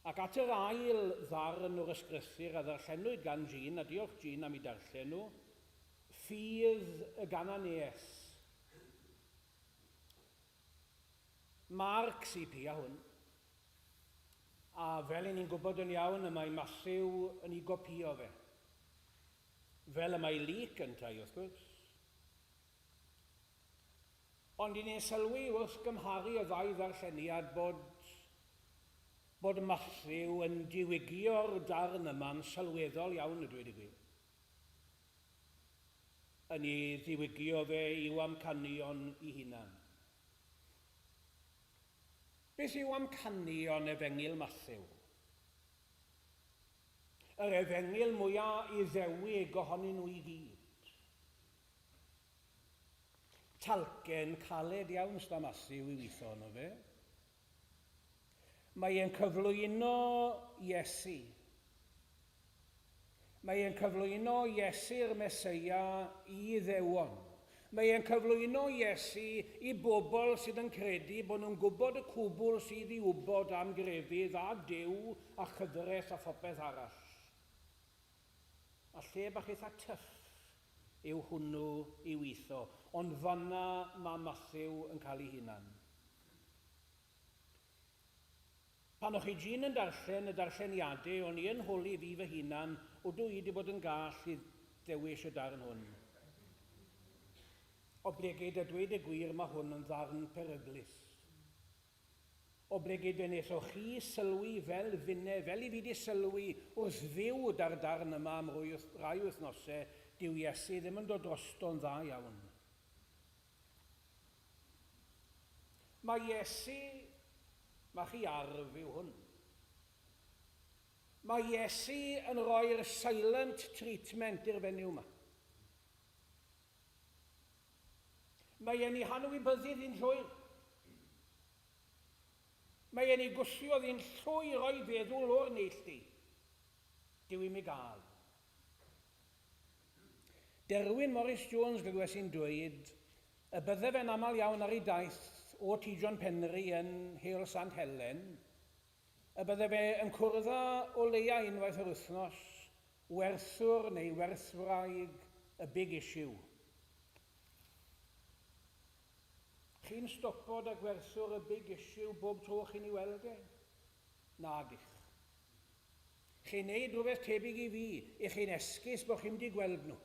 Speaker 4: ac at yr ail ddarn o'r Ysgrythur a ddarllenwyd gan Jean, a diolch Jean am 'u darllen nhw, Ffydd y Gananees. Marc sy pia hwn. A fel 'y ni'n gwybod yn iawn, y mae Mathew yn ei gopïo fe. Fel y mae Luc yntau, wrth gwrs. Ond 'y ni'n sylwi wrth gymharu y ddau ddarlleniad bod bod Mathew yn diwygio'r darn yma'n sylweddol iawn, a dweud y gwir. Yn ei ddiwygio fe i'w amcanion ei hunan. Beth yw amcanion Efengyl Mathew? Yr efengyl mwyaf Iddewig ohonyn nhw i gyd. Talcen caled iawn sda Mathew i weithio arno fe. Mae e'n cyflwyno Iesu. Mae e'n cyflwyno Iesu'r Meseia i Iddewon. Mae e'n cyflwyno Iesu i bobl sydd yn credu bod nhw'n gwybod y cwbl sydd i wybod am grefydd a Duw a chyfraith a phopeth arall. A lle bach eitha tyff yw hwnnw i weithio, ond fanna mae Mathew yn cael ei hunan. Pan o'ch chi jin yn darllen y darlleniadau, o'n i yn holi fi fy hunan, ydw i 'di bod yn gall i ddewis y darn hwn? Oblegid, a dweud y gwir, mae hwn yn ddarn peryglus. Oblegid fe wnaethoch chi sylwi fel finne, fel i fi 'di sylwi wrth fyw 'da'r darn yma am rai wythnosau, dyw Iesu ddim yn dod drosto'n dda iawn. Mae Iesu, mae chi arf yw hwn. Mae Iesu yn rhoi'r silent treatment i'r fenyw yma. Mae e'n ei hanwybyddu ddi'n llwyr. Mae e'n ei gwthio ddi'n llwyr o'i feddwl o'r neilltu. Dyw i'm ei gael. Derwyn Morris Jones glywes i'n dweud y bydde fe'n aml iawn ar ei daith o Tŷ John Penry yn Heol Sant Helen, y bydde fe yn cwrdd â o leia unwaith yr wythnos, werthwr neu werthwraig y Big Issue. Chi'n stopo 'da gwerthwr y Big Issue bob tro chi'n ei weld e? Nag ych. Chi'n neud rhywbeth tebyg i fi, 'ych chi'n esgus bod chi'm 'di gweld nhw.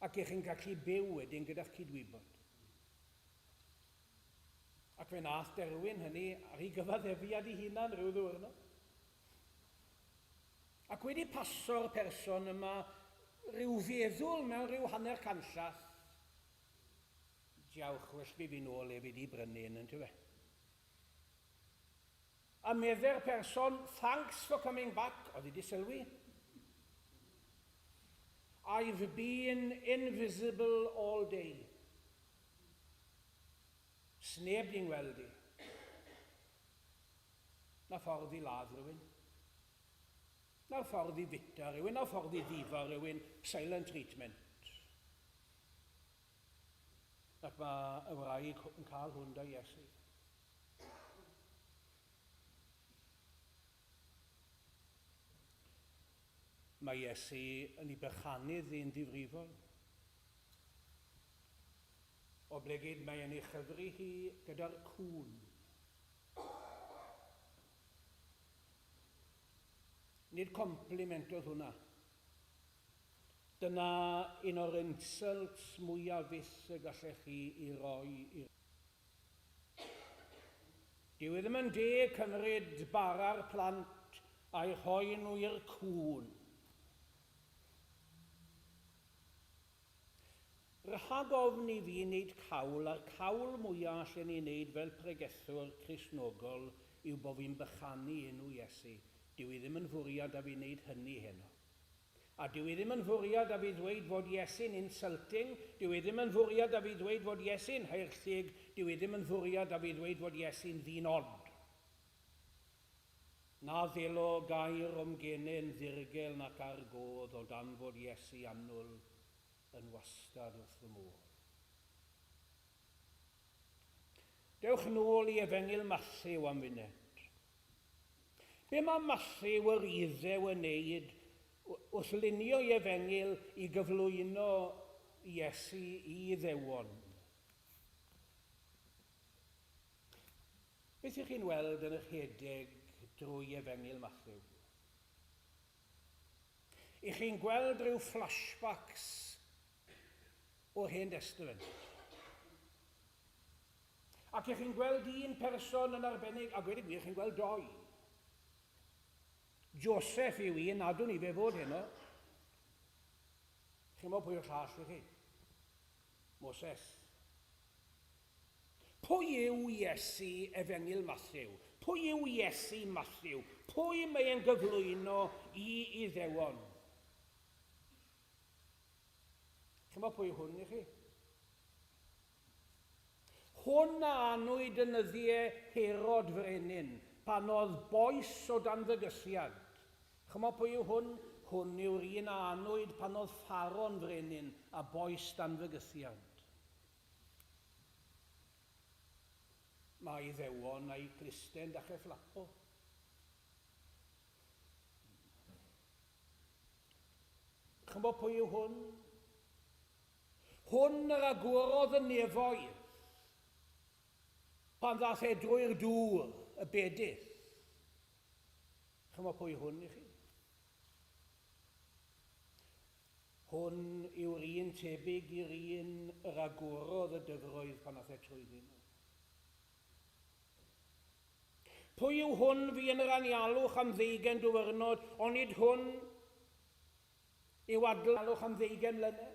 Speaker 4: Ac 'ych chi'n gallu byw wedyn gyda'ch cydwybod. Ac fe nath Derwyn hynny ar ei gyfaddefiad ei hunan rhyw ddiwrnod. Ac wedi paso'r person yma rhyw feddwl mewn rhyw hanner canllath, diawch, well fi fi nôl efyd i brynu un, yntyfe? A medde'r person, Thanks for coming back, oedd hi 'di sylwi. I've been invisible all day. Sneb 'di ngweld i. Na ffordd i ladd rhywun. Na'r ffordd i fita rhywun, na'r ffordd i ddifa rhywun, silent treatment. Ac mae y wraig yn cael hwn da Iesu. Mae Iesu yn ei bychanu ddi'n ddifrifol. Oblegid mae e'n ei chyfri hi gyda'r cŵn. Nid compliment oedd hwnna. Dyna un o'r insults mwyaf fyth y gallech chi i roi i Dyw e ddim yn deg cymryd bara'r plant a'u rhoi nhw i'r cŵn. Rhag ofn i fi wneud cawl, a'r cawl mwya allen i wneud fel pregethwr Cristnogol yw bo fi'n bychanu enw Iesu. Dyw hi ddim yn fwriad 'da fi wneud hynny heno. A dyw hi ddim yn fwriad 'da fi ddweud fod Iesu'n insulting, dyw hi ddim yn fwriad 'da fi ddweud fod Iesu'n haerllug, dyw hi ddim yn fwriad 'da fi ddweud fod Iesu'n ddyn od. Na ddelo gair o'm gene'n ddirgel nac ar godd o dan fod Iesu annwl yn wastad wrth fy modd. Dewch nôl i Efengyl Mathew am funed. Be mae Mathew yr Iddew yn neud wrth lunio ei Efengyl i gyflwyno Iesu i Iddewon?
Speaker 1: Beth ych chi'n weld yn eich rhedeg drwy Efengyl Mathew? Ych chi'n gweld rhyw flashbacks o'r Hen Destament? Ac ych chi'n gweld un person yn arbennig, a gweud y gwir, chi'n gweld doi. Joseph yw un, a dwn i fe fod heno. Chi'n meddwl pwy yw'r llall i chi? Moses. Pwy yw Iesu Efengyl Mathew? Pwy yw Iesu Mathew? Pwy mae e'n gyflwyno i Iddewon? Chimod pwy yw hwn i chi? Hwn a anwyd yn nyddiau Herod frenin, pan oedd bois o dan fygythiad. Chimod pwy yw hwn? Hwn yw'r un a anwyd pan oedd Pharo'n frenin a bois dan fygythiad. Mae Iddewon a'i clusten dachrau fflapo. Chymod pwy yw hwn? Hwn yr agorodd y nefoedd pan ddath e drwy'r dŵr, y bedydd. Chymod pwy hwn i chi? Hwn yw'r un tebyg i'r un yr agorodd y dyfroedd pan ath e trwyddyn nhw. Pwy yw hwn fu yn yr anialwch am ddeugain diwrnod, onid hwn yw adlalwch am ddeugain mlynedd?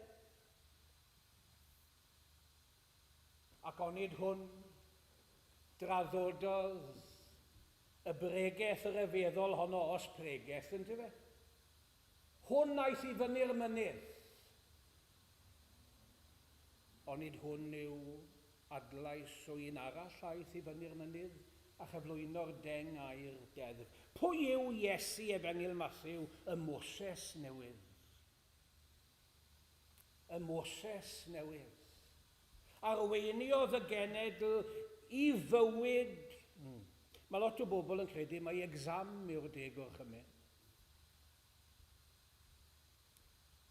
Speaker 1: Ac onid hwn draddododd y bregeth ryfeddol honno, os pregeth, yntyfe? Hwn aeth i fyny'r mynydd. Onid hwn yw adlais o un arall aeth i fyny'r mynydd a chyflwyno'r deng air deddf? Pwy yw Iesu Efengyl Mathew, y Moses newydd? Y Moses newydd. Arweiniodd y genedl i fywyd. Mae lot o bobl yn credu mai exam yw'r deg gorchymyn.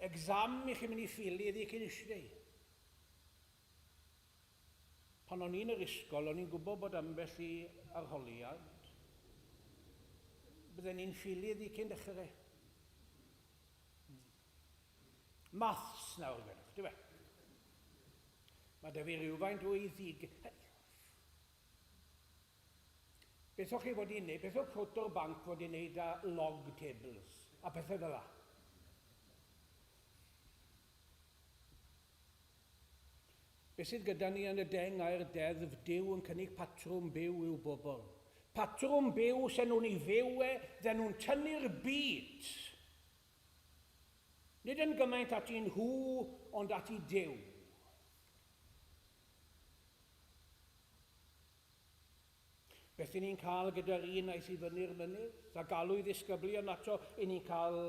Speaker 1: Exam i chi'n mynd i ffili iddi cyn eisiau. Pan o'n i'n yr ysgol, o'n i'n gwybod bod ambell i arholiad, bydden ni'n ffili iddi cyn dechrau. Maths nawr, gwedwch, dyw e? Mae da fi rhywfaint o eiddig. Beth o'ch chi fod i wneud, beth o'ch cwt o'r banc fod i wneud â log tables a pethau fel la? Beth sydd gyda ni yn y deng air deddf Duw yn cynnig patrwm byw i'w bobl. Patrwm byw sen nhw'n ei fyw e, dden nhw'n tynnu'r byd. Nid yn gymaint at i nhw, ond at i Duw. Beth i ni'n cael gyda'r un aeth i fyny'r mynydd, a galw i ddisgyblion ato, i ni'n cael,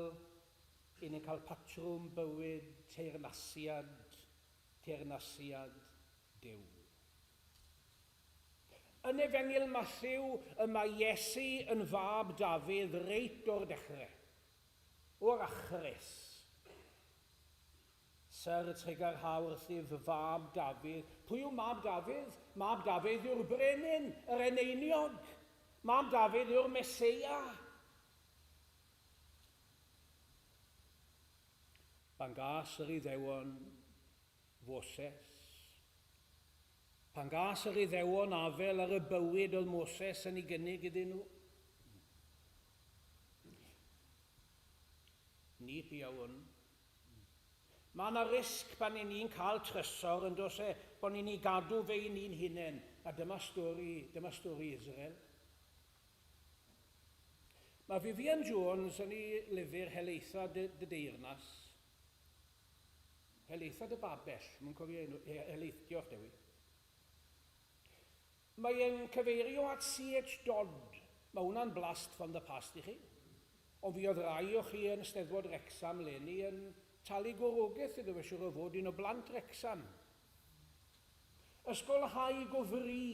Speaker 1: i ni'n cael patrwm bywyd teyrnasiad, teyrnasiad Duw. Yn Efengyl Mathew y mae Iesu yn fab Dafydd reit o'r dechrau, o'r achrys. Syr Tregarha wrthyf, fab Dafydd. Pwy yw mab Dafydd? Mab Dafydd yw'r brenin, yr eneiniog. Mab Dafydd yw'r Meseia. Pan gas yr Iddewon Foses. Pan gas yr Iddewon afel ar y bywyd oedd Moses yn ei gynnig iddyn nhw. Ni piau hwn. Mae yna risg pan 'y ni'n cael trysor, yn does e, bod ni'n ei gadw fe i ni'n hunain. A dyma stori, dyma stori Israel. Mae Vivian Jones yn ei lyfr Helaetha dy, dy Deyrnas, Helaetha dy Babell, mwyn cofio enw, Helaeth, diolch Dewi. Mae e'n cyfeirio at CH Dodd. Mae hwnna'n blast from the past i chi. Ond fuodd rai o chi yn Steddfod Wrecsam leni yn talu gwrogaeth iddo fe siwr o fod un o blant Wrecsam. Ysgolhaig o fri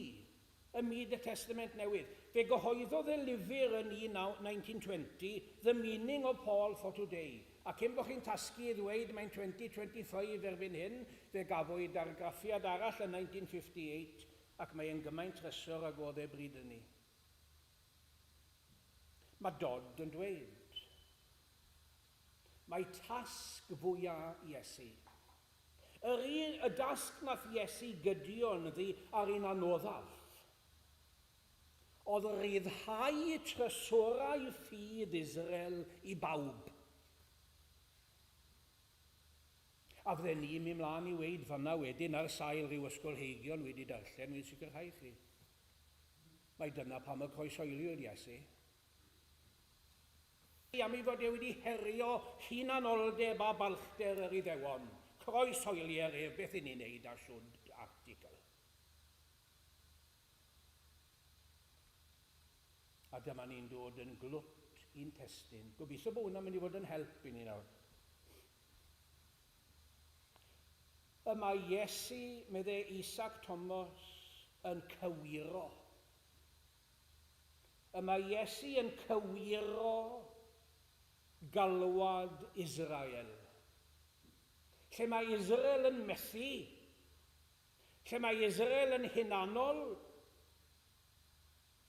Speaker 1: ym myd y Testament Newydd. Fe gyhoeddodd e lyfr yn 1920, The Meaning of Paul for Today. A cyn bo chi'n tasgu i ddweud mae'n 2025 erbyn hyn, fe gafwyd argraffiad arall yn 1958. Ac mae e'n gymaint trysor ag oedd e bryd hynny. Mae Dodd yn dweud, Mae tasg fwya Iesu. Yr un, y dasg nath Iesu gydio ynddi a'r un anoddaf, oedd rhyddhau trysorau ffydd Israel i bawb. A fydden ni'n mynd mlaen i weud fanna wedyn ar sail rhyw ysgolheigion wedi darllen, wi'n sicrhau chi. Mai dyna pam y croeshoeliwyd Iesu. Am ei fod e wedi herio hunanoldeb a balchder yr Iddewon. Croeshoelier ef, beth i ni'n neud â shwd article. A dyma ni'n dod yn glwt i'n testun. Gobeithio bod hwnna'n mynd i fod yn help i ni nawr. Y mae Iesu, medde Isaac Thomas, yn cywiro. Y mae Iesu yn cywiro galwad Israel. Lle mae Israel yn methu, lle mae Israel yn hunanol,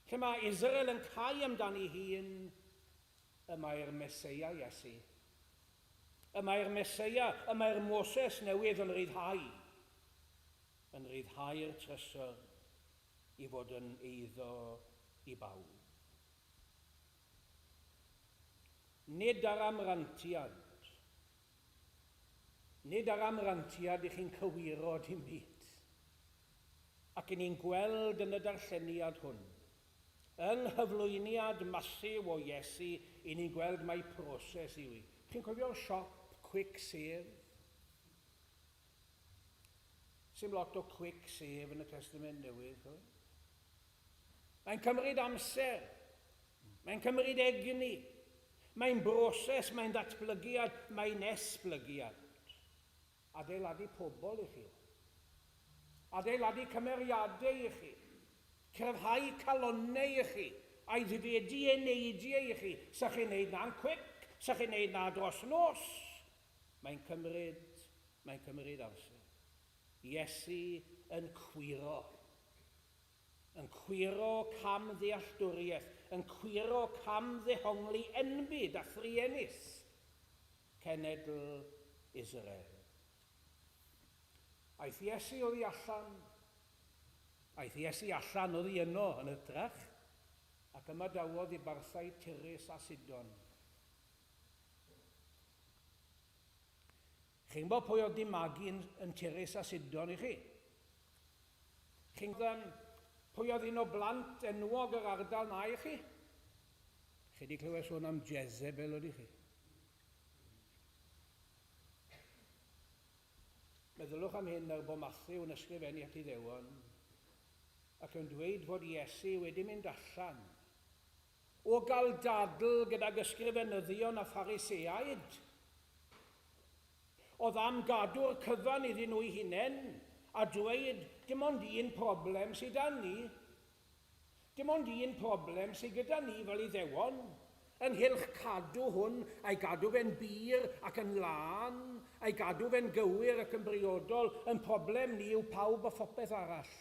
Speaker 1: lle mae Israel yn cau amdani hun, y mae'r Meseia Iesu. Y mae'r Meseia, y mae'r Moses newydd yn rhyddhau, yn rhyddhau'r trysor i fod yn eiddo i bawb. Nid ar amrantiad, nid ar amrantiad i chi'n cywiro dim byd. Ac i ni'n gweld yn y darlleniad hwn, yng nghyflwyniad Mathew o Iesu, i ni'n gweld mai proses yw hi. Chi'n cofio'r siop Quick Save? Sim lot o quick save yn y Testament Newydd, chofio? Mae'n cymryd amser. Mae'n cymryd egni. Mae'n broses, mae'n ddatblygiad, mae'n esblygiad. Adeiladu pobl i chi. Adeiladu cymeriadau i chi. Cryfhau calonnau i chi. Aeddfedu eneidiau i chi. Sa chi'n neud na'n quick, sa chi'n neud na dros nos. Mae'n cymryd, mae'n cymryd amser. Iesu yn cwyro. Yn cwyro cam ddealltwriaeth, yn cwyro cam ddehongli enbyd a thruenus cenedl Israel. Aeth Iesu oddi allan, aeth Iesu allan oddi yno yn hytrach, ac ymadawodd i barthau Tyrus a Sidon. Chi'n gwybod pwy oedd di magu yn, yn Tyrus a Sidon i chi? Chi'n gwybod pwy oedd un o blant enwog yr ardal na i chi? Chi wedi clywed sôn am Jezebel oeddi chi? Meddyliwch am hyn er bod Matthew yn ysgrifennu at Iddewon ac yn dweud fod Iesu wedi mynd allan O gael dadl gydag ysgrifenyddion a Phariseaid, oedd am gadw'r cyfan iddyn nhw'u hunain a dweud, dim ond un problem sydd 'da ni. Dim ond un problem sydd gyda ni fel Iddewon, ynghylch cadw hwn a'i gadw fe'n bur ac yn lân, a'i gadw fe'n gywir ac yn briodol, ein problem ni yw pawb a phopeth arall.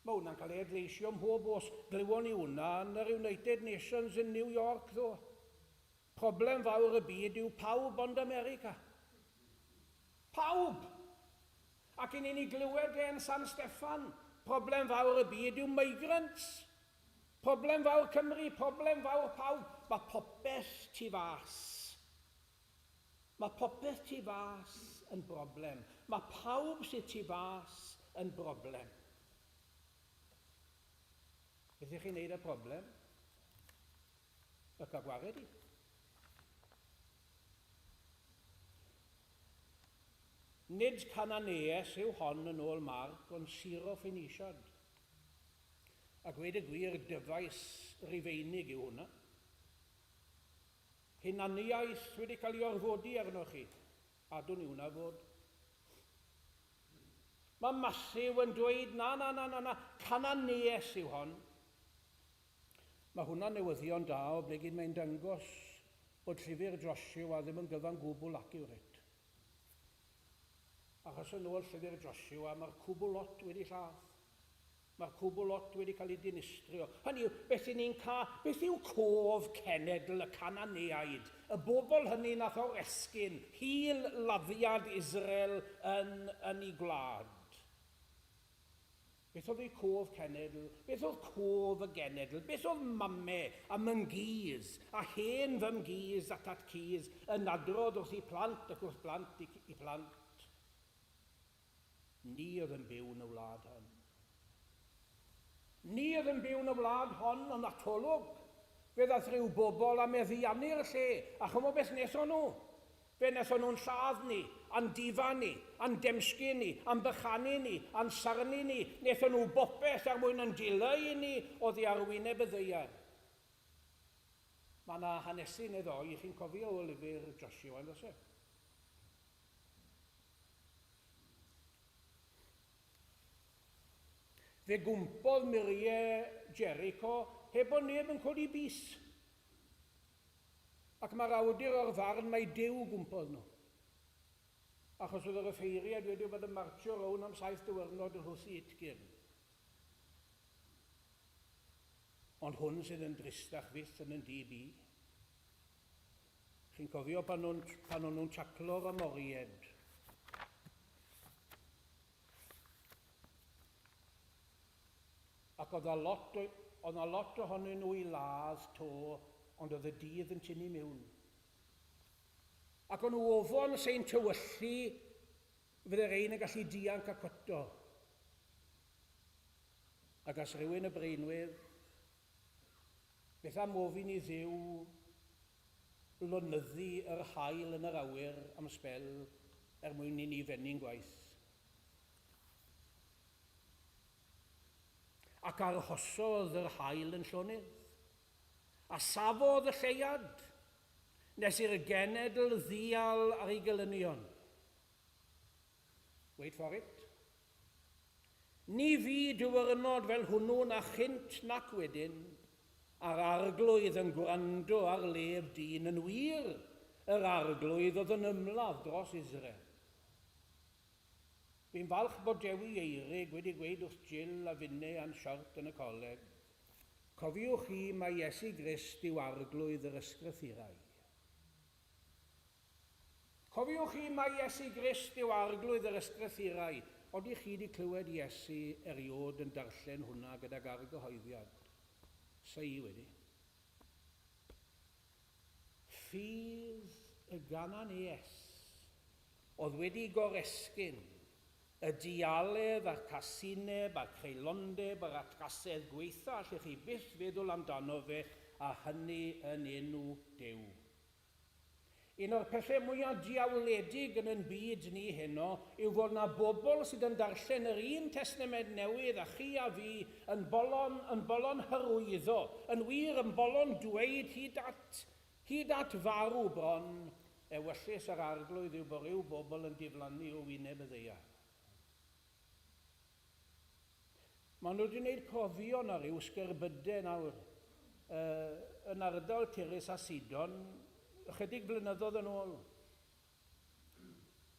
Speaker 1: Mae hwnna'n cael ei adleisio mhob os. Glywon ni hwnna yn yr United Nations yn New York ddo. Problem fawr y byd yw pawb ond America. Pawb! Ac i ni'n ei glywed e yn San Steffan, problem fawr y byd yw migrants. Problem fawr Cymru, problem fawr pawb. Mae popeth tu fas. Mae popeth tu fas yn broblem. Mae pawb sydd tu fas yn broblem. Beth ych chi'n neud â problem? Y cael gwared i. Nid Cananees yw hon yn ôl Marc, ond Syro-Phoeniciad. A gweud y gwir, dyfais Rufeinig yw hwnna. Hunaniaeth wedi cael ei orfodi arnoch chi. Adwn i hwnna fod. Mae Matthew yn dweud, na, na, na, na, na, Cananees yw hon. Mae hwnna'n newyddion da, oblegid mae'n dangos bod llyfr Joshua ddim yn gyfan gwbl accurate. Achos yn ôl llyfr Joshua, mae'r cwbl lot wedi lladd. Mae'r cwbl lot wedi cael ei dinistrio. Hynny yw, beth y'n ni'n ca... Beth yw cof cenedl y Cananeaid, y bobl hynny nath oresgyn hil laddiad Israel yn, yn ei gwlad? Beth oedd eu cof cenedl? Beth oedd cof y genedl? Beth oedd mame a myngus a hen fymgus a tatcus yn adrodd wrth eu plant ac wrth blant eu plant? Ni oedd yn byw yn y wlad hon. Ni oedd yn byw yn y wlad hon, ond atolwg, fe ddaeth rhyw bobl a meddiannu'r lle, a chymod beth wnaethon nhw? Fe wnaethon nhw'n lladd ni, a'n difa ni, a'n demsgu ni, a'n bychanu ni, a'n sarnu ni, wnaethon nhw bopeth er mwyn yn dileu ni oddi ar wyneb y ddaear. Mae yna hanesyn neu ddoi, chi'n cofio o lyfr Joshua, yn does e? Fe gwmpodd muriau Jericho heb bod neb yn codi bys. Ac mae'r awdur o'r farn mai Duw gwmpodd nhw. Achos oedd yr offeiriaid wedi bod yn martsio rown am saith diwrnod yn hwthu utgyrn. Ond hwn sydd yn dristach fyth yn yn dyb i. Chi'n cofio pan o'n, pan o'n nhw'n taclo'r Amoried? Ac oedd 'na lot o, oedd 'na lot ohonyn nhw i ladd 'to, ond oedd y dydd yn tynnu miwn. Ac o'n nhw ofon sei'n tywyllu, fydde rhein yn gallu dianc a cwyto. Ac as rhywun y breinwydd, beth am ofyn i Dduw lonyddu yr haul yn yr awyr am sbel er mwyn i ni fennu'n gwaith? Ac arhosodd yr haul yn llonydd, a safodd y lleuad, nes i'r genedl ddial ar ei gelynion. Wait for it. Ni fu diwrnod fel hwnnw na chynt nac wedyn, a'r Arglwydd yn gwrando ar lef dyn yn wir, yr Arglwydd oedd yn ymladd dros Israel. Fi'n falch bod Dewi Eurig wedi gweud wrth Jill a finne a'n siort yn y coleg, Cofiwch chi mai Iesu Grist yw Arglwydd yr Ysgrythurau. Cofiwch chi mai Iesu Grist yw Arglwydd yr Ysgrythurau. Odych chi 'di clywed Iesu eriôd yn darllen hwnna gydag argyhoeddiad? Sa i wedi. Ffydd y Gananees oedd wedi goresgyn y dialedd a'r casineb a'r creulondeb a'r atgasedd gwaetha allech chi byth feddwl amdano fe, a hynny yn enw Duw. Un o'r pethau mwya diawledig yn yn byd ni heno yw fod 'na bobl sydd yn darllen yr un Testament Newydd â chi a fi yn bolon, yn bolon hyrwyddo, yn wir yn bolon dweud hyd at, hyd at farw bron, ewyllys yr Arglwydd yw bod rhyw bobl yn diflannu o wyneb y ddaear. Maen nhw wedi gwneud profion ar ryw sgerbydau nawr yn ardal Tyrus a Sidon ychydig blynyddoedd yn ôl.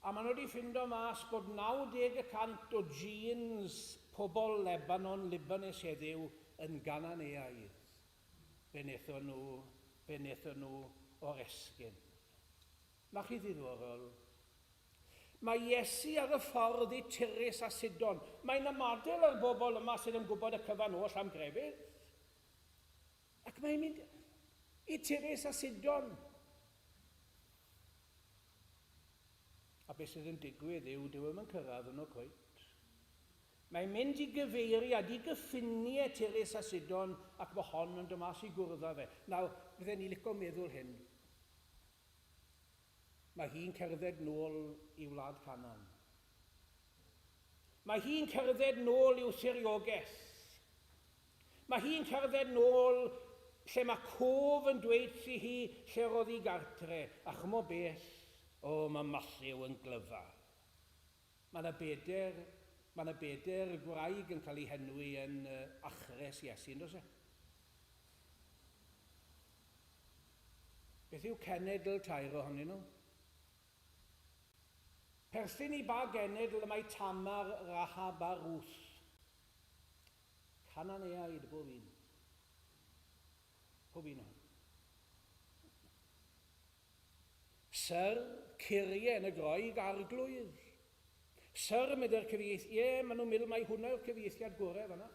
Speaker 1: A maen nhw wedi ffindo mas bod 90 y cant o genes pobl Lebanon, Libanus heddiw, yn Gananeaidd. Fe wnaethon nhw, fe wnaethon nhw oresgyn. Mae chi ddiddorol. Mae Iesu ar y ffordd i Tyrus a Sidon. Mae'n ymadael â'r bobl yma sydd yn gwybod y cyfan oll am grefydd. Ac mae'n mynd i Tyrus a Sidon. A beth sydd yn digwydd yw, dyw e'm yn cyrraedd yno cweit. Mae'n mynd i gyfeiriad, i gyffiniau Tyrus a Sidon, ac mae hon yn dod mas i gwrdd â fe. Nawr, fydden ni licio meddwl hyn. Mae hi'n cerdded nôl i wlad Canaan. Mae hi'n cerdded nôl i'w thiriogaeth. Mae hi'n cerdded nôl lle mae cof yn dweud wrthi hi lle roedd hi gartre, a ch'mo beth, o, mae Matthew yn glyfar. Mae 'na bedair, mae 'na bedair gwraig yn cael eu henwi yn achres Iesu, yn does e? Beth yw cenedl tair ohonyn nhw? Perthyn i ba genedl y mae Tamar, Rahab a Ruth? Cananeaid bob un. Pob un ohonyn. Syr, Kyrie yn y Groeg, Arglwydd. Syr, meddai'r cyfieith, ie, maen nhw'n meddwl mai hwnna yw'r cyfieithiad gorau fanna.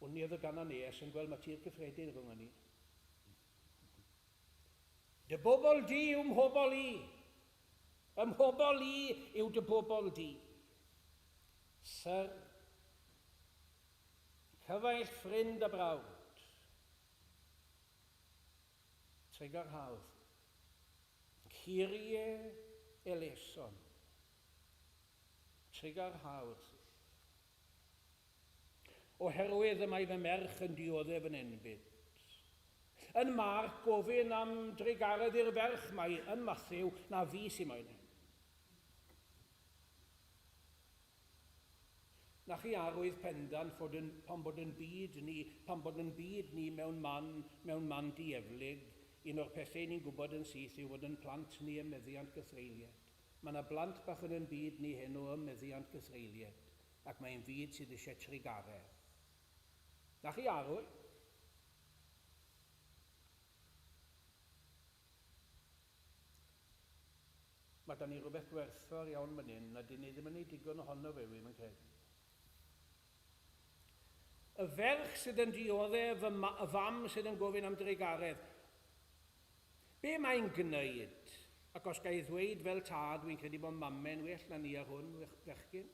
Speaker 1: Wn i oedd y Gananees yn gweld mae tir cyffredin rhwng ni. Dy bobl di yw mhobl i. Fy mhobl i yw dy bobl di. Syr, cyfaill ffrind a brawd. Trugarhawdd. Kyrie eleison. Trugarhawdd. Oherwydd y mae fy merch yn dioddef yn enbyd. Yn Marc, gofyn am drugaredd i'r ferch mae yn Mathew, na fi sy moyn e. Na chi arwydd pendant fod yn, pan bod yn byd ni, pan bod yn byd ni mewn man, mewn man dieflig, un o'r pethau ni'n gwybod yn syth yw fod yn plant ni ym meddiant gythreulied. Mae yna blant bach yn yn byd ni heno ym meddiant gythreulied. Ac mae'n fyd sydd eisiau trugaredd. Na chi arwydd? Mae da ni rhywbeth gwerthfawr iawn fan hyn, a dyn ni ddim yn ei digon ohono fe, wi'm yn credu. Y ferch sydd yn dioddef, y, y fam sydd yn gofyn am drugaredd. Be mae'n gwneud? Ac os ga i ddweud fel tad, wi'n credu bod mame'n well na ni ar hwn, fechgyn.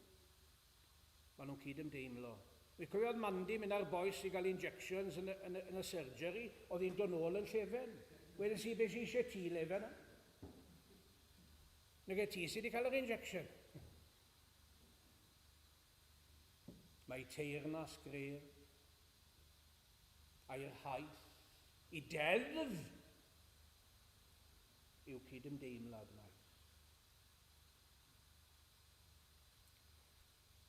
Speaker 1: Maen nhw'n cyd-ymdeimlo. Wi'n cofio oedd Mandy mynd â'r bois i gael injections yn y, yn y, yn y surgery, oedd hi'n dod nôl yn llefen. Wedes i, beth sy'n eisiau ti lefen am? Nage ti sydd wedi cael yr injection. Mae teyrnas gref a'i rhaith i deddf yw cydymdeimlad maes.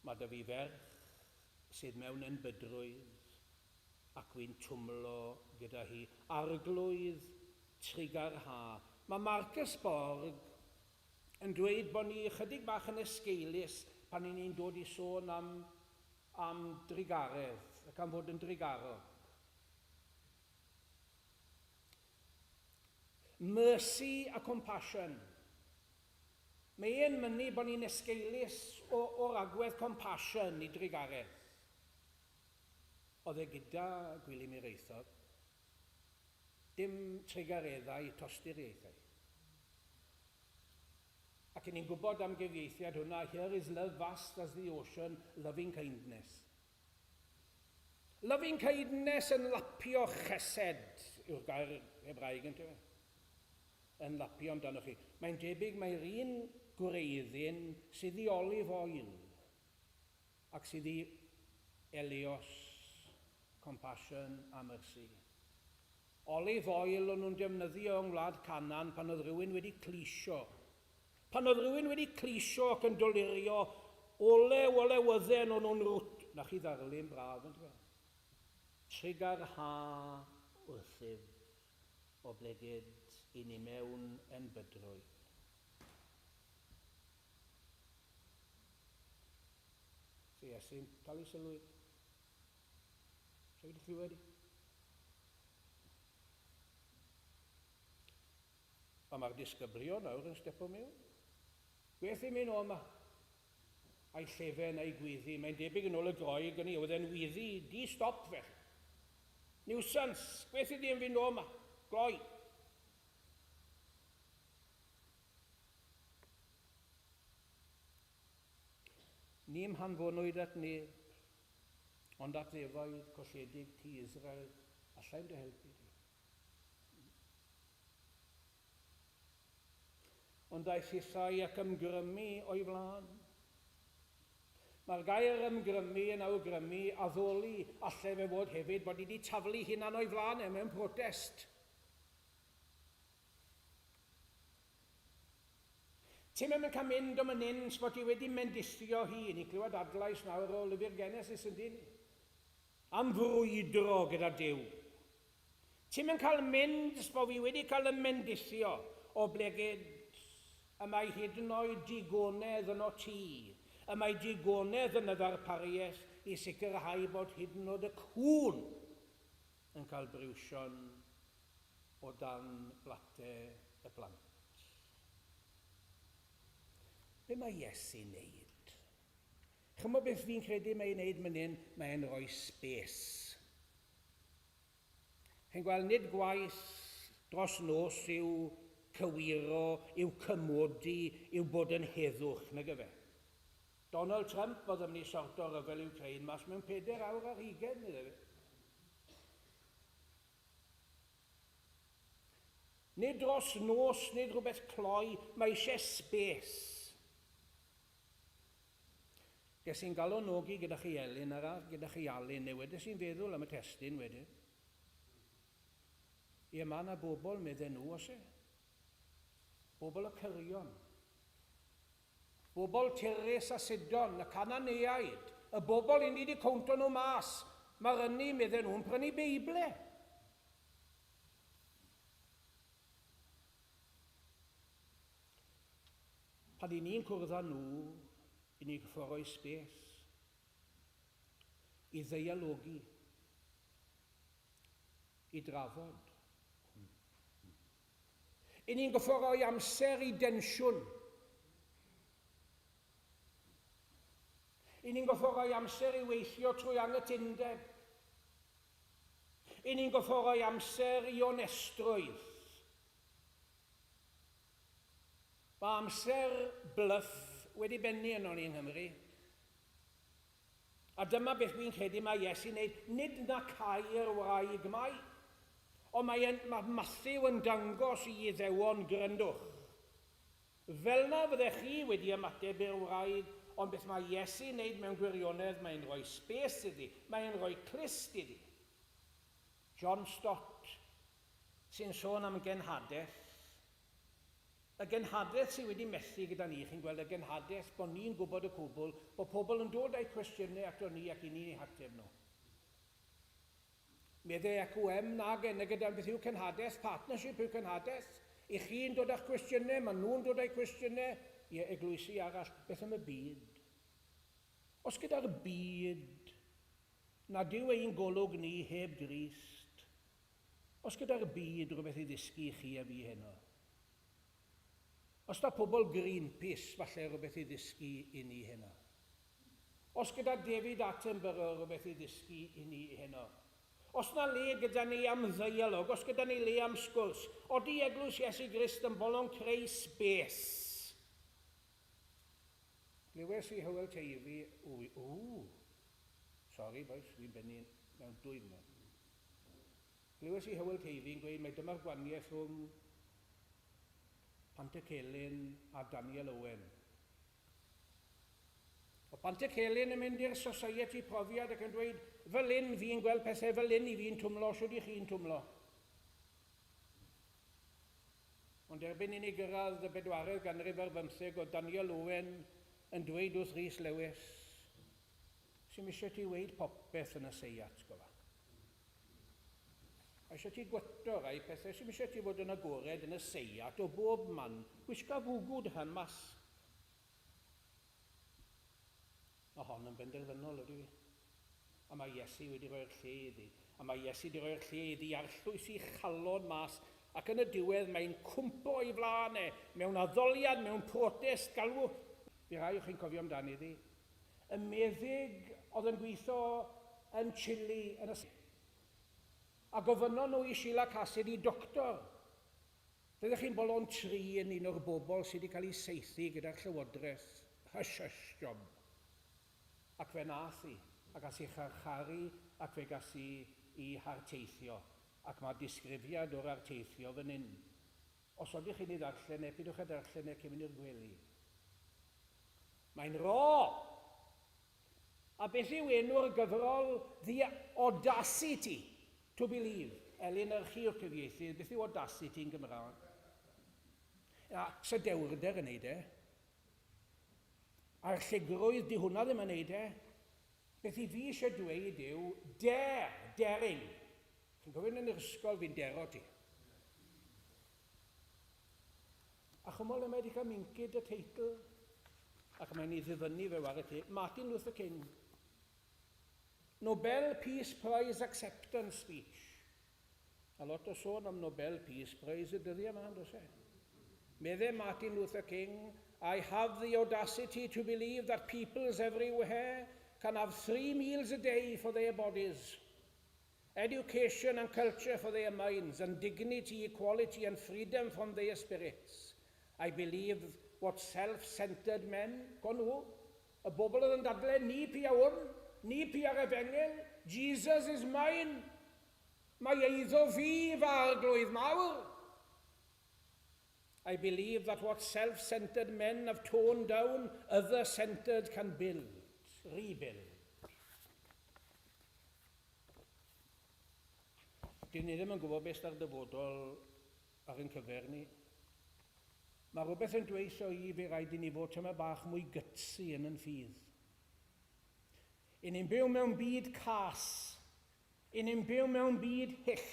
Speaker 1: Mae 'da fi ferch sydd mewn enbydrwydd ac wi'n twmlo gyda hi. Arglwydd trugarha. Mae Marcus Borg yn dweud bod ni ychydig bach yn esgeulus pan 'y ni'n dod i sôn am am drugaredd ac am fod yn drugarog. Mercy a compassion. Mae e'n mynnu bod ni'n esgeulus o, o'r agwedd compassion i drugaredd. Oedd e gyda Gwilym Hiraethog. Dim trugareddau, tosturiaethau. Ac ni'n gwybod am gyfieithiad hwnna, here is love vast as the ocean, loving kindness. Loving kindness yn lapio chesed yw'r gair Hebraeg yn tyfe? Yn lapio amdanoch chi. Mae'n debyg mai'r un gwreiddyn sydd i olive oil ac sydd i eleos, compassion a mercy. Olive oil o'n nhw'n defnyddio yng ngwlad Canaan pan oedd rhywun wedi clisio. Pan oedd rhywun wedi clisio ac yn dolurio olew olewydden o'n nhw'n rwt... Na chi ddarlun braf yn dweud. Trugarha wrthyf oblegid i ni mewn enbydrwydd. So Iesu'n talu sylw iddi. Sa wedi clywed i? A mae'r disgyblion nawr yn stepo mewn. Beth i'n mynd o yma? A'i llefen a'i gwyddi. Mae'n debyg yn ôl y Groeg yn ei oedd e'n wyddi di stop felly. Nuisance. Beth iddi yn fynd o yma? Gloi. Ni'm hanfonwyd at neb, ond at ddefaid colledig tŷ Israel, allai'm dy helpu di. Ond daeth hithau ac ymgrymu o'i flaen. Mae'r gair ymgrymu yn awgrymu addoli, alle fe fod hefyd bod hi wedi taflu hunan o'i flaen e mewn protest. Ti'm yn cael mynd o man hyn bod ti wedi mendithio hi. Ni'n clywed adlais nawr o lyfr Genesis yn dyn ni? Am frwydro gyda Duw. Ti'm yn cael mynd bo fi wedi cael y mendithio, oblegid y mae hyd yn oed digonedd yno ti, y mae digonedd yn y ddarpariaeth i sicrhau bod hyd yn oed y cŵn yn cael briwsion o dan blate y plant. Be mae Iesu'n neud? Chymod beth fi'n credu mae'n neud man hyn? Mae'n rhoi space. Chi'n gweld, nid gwaith dros nos yw cywiro, yw cymodi, yw bod yn heddwch, nag yfe? Donald Trump oedd yn mynd i sorto rhyfel Ukraine mas mewn 24 awr, meddai fe. Nid dros nos, nid rhywbeth cloi, mae eisiau space. Ges i'n galonogi gyda chi Elin ar gyda chi Alun, neu wedes i'n feddwl am y testun wedyn. Ie, mae yna bobl, medden nhw, oes e? Bobl y cyrion. Bobl Tyrus a Sidon, y Cananeaid, y bobl i ni wedi cownto nhw mas. Mae'r ynni, medden nhw'n prynu Beible. Pan i ni'n cwrdd â nhw, i ni'n cyfforoi space, i ddeialogi, i drafod. I ni'n gyfforoi amser i densiwn. I ni'n gyfforoi amser i weithio trwy anghytundeb. I ni'n gyfforoi amser i onestrwydd. Mae amser bluff wedi bennu yno ni yng Nghymru. A dyma beth fi'n credu mae Iesu'n neud, nid na cau'r wraig mai, ond mae, en, mae Matthew yn dangos i Iddewon gryndwch. Fel na fyddech chi wedi ymateb i'r wraig, ond beth mae Iesu'n neud mewn gwirionedd, mae'n rhoi space iddi, mae'n rhoi clust iddi. John Stott sy'n sôn am genhadaeth. Y genhadaeth sydd wedi methu gyda ni, chi'n gweld y genhadaeth bod ni'n gwybod y cwbl, bod pobl yn dod â'u cwestiynau ato ni ac i ni'n eu hateb nhw. Meddai AQM nag e, gyda beth yw cenhadaeth, partnership yw cenhadaeth. I chi'n dod â'ch cwestiynau, maen nhw'n dod â'u cwestiynau i eglwysi arall. Beth am y byd? Os gyda'r byd nad yw ein golwg ni heb Grist, os gyda'r byd rhywbeth i ddysgu i chi a fi heno, os da pobl Greenpeace falle rhywbeth i ddysgu i ni heno, os gyda David Attenborough rhywbeth i ddysgu i ni heno, os na le gyda ni am ddeialog, os gyda ni le am sgwrs, odi Eglwys Iesu Grist yn bolon creu space. Glywes i Hywel Teifi, ww, ww, sori boys, fi'n bennu mewn 2 munud. Glywes i Hywel Teifi'n gweud mai dyma'r gwahaniaeth rhwng Pantycelyn a Daniel Owen. O Pantycelyn yn mynd i'r Society profiad ac yn dweud, fel hyn fi'n gweld pethau, fel hyn i fi'n twmlo, siwd i chi'n twmlo? Ond erbyn i ni gyrraedd y 15th ganrif o Daniel Owen yn dweud wrth Rhys Lewis, sy'n eisiau ti weud popeth yn y seiat, gofa. A eisiau ti gwyto rai pethau, sy'n eisiau ti fod yn agored yn y seiat o bob man. Gwisga fwgwd rhan mas. Mae hon yn benderfynol, ydy fi. A mae Iesu wedi rhoi'r lle iddi. A mae Iesu wedi rhoi'r lle iddi arllwys i chalon mas. Ac yn y diwedd mae'n cwmpo i flaen e, mewn addoliad, mewn protest, galw. Fi rai o'ch chi'n cofio amdani ddi. Y meddyg oedd yn gweithio yn Chile yn y... A gofynnon nhw i Sheila Cassidy, doctor, fyddech chi'n bolon trin un o'r bobl sydd wedi cael ei saethu gyda'r llywodraeth hush hush job? Ac fe nath hi, a gas i charcharu ac fe gas i i harteithio. Ac mae disgrifiad o'r arteithio fan hyn. Os ydych chi'n ei ddarllen e, pidwch â darllen e cyn mynd i'r gwely. Mae'n ro! A beth yw enw'r gyfrol? The Audacity to Believe. Elin, yr chi o'r cyfieithydd, beth yw audacity yn Gymraeg? A sydewrder yn neud e. A'r llugrwydd, di hwnna ddim yn neud e. Beth i fi eisiau dweud yw dare, daring. Chi'n cofio yn yr ysgol fi'n dero ti. A chwmol le mae wedi cael mincyd y teitl, ac mae'n ei ddifynnu fe ware ti, Martin Luther King. Nobel Peace Prize Acceptance Speech. A lot o sôn am Nobel Peace Prize y dyddiau yma, on'd oes e? Medde Martin Luther King, I have the audacity to believe that peoples everywhere can have three meals a day for their bodies, education and culture for their minds, and dignity, equality and freedom from their spirits. I believe what self-centered men, go nhw, y bobl oedd yn dadle, ni pia hwn, ni pia'r efengyl, Jesus is mine, mae eiddo fi fy arglwydd mawr. I believe that what self-centered men have torn down, other-centered can build, rebuild. Dyn ni ddim yn gwybod beth sydd ar dyfodol ar ein cyfer ni. Mae rhywbeth yn dweud so i fe rhaid i ni fod tyma bach mwy gytsi yn yn ffydd. I ni'n byw mewn byd cas. I ni'n byw mewn byd hyll.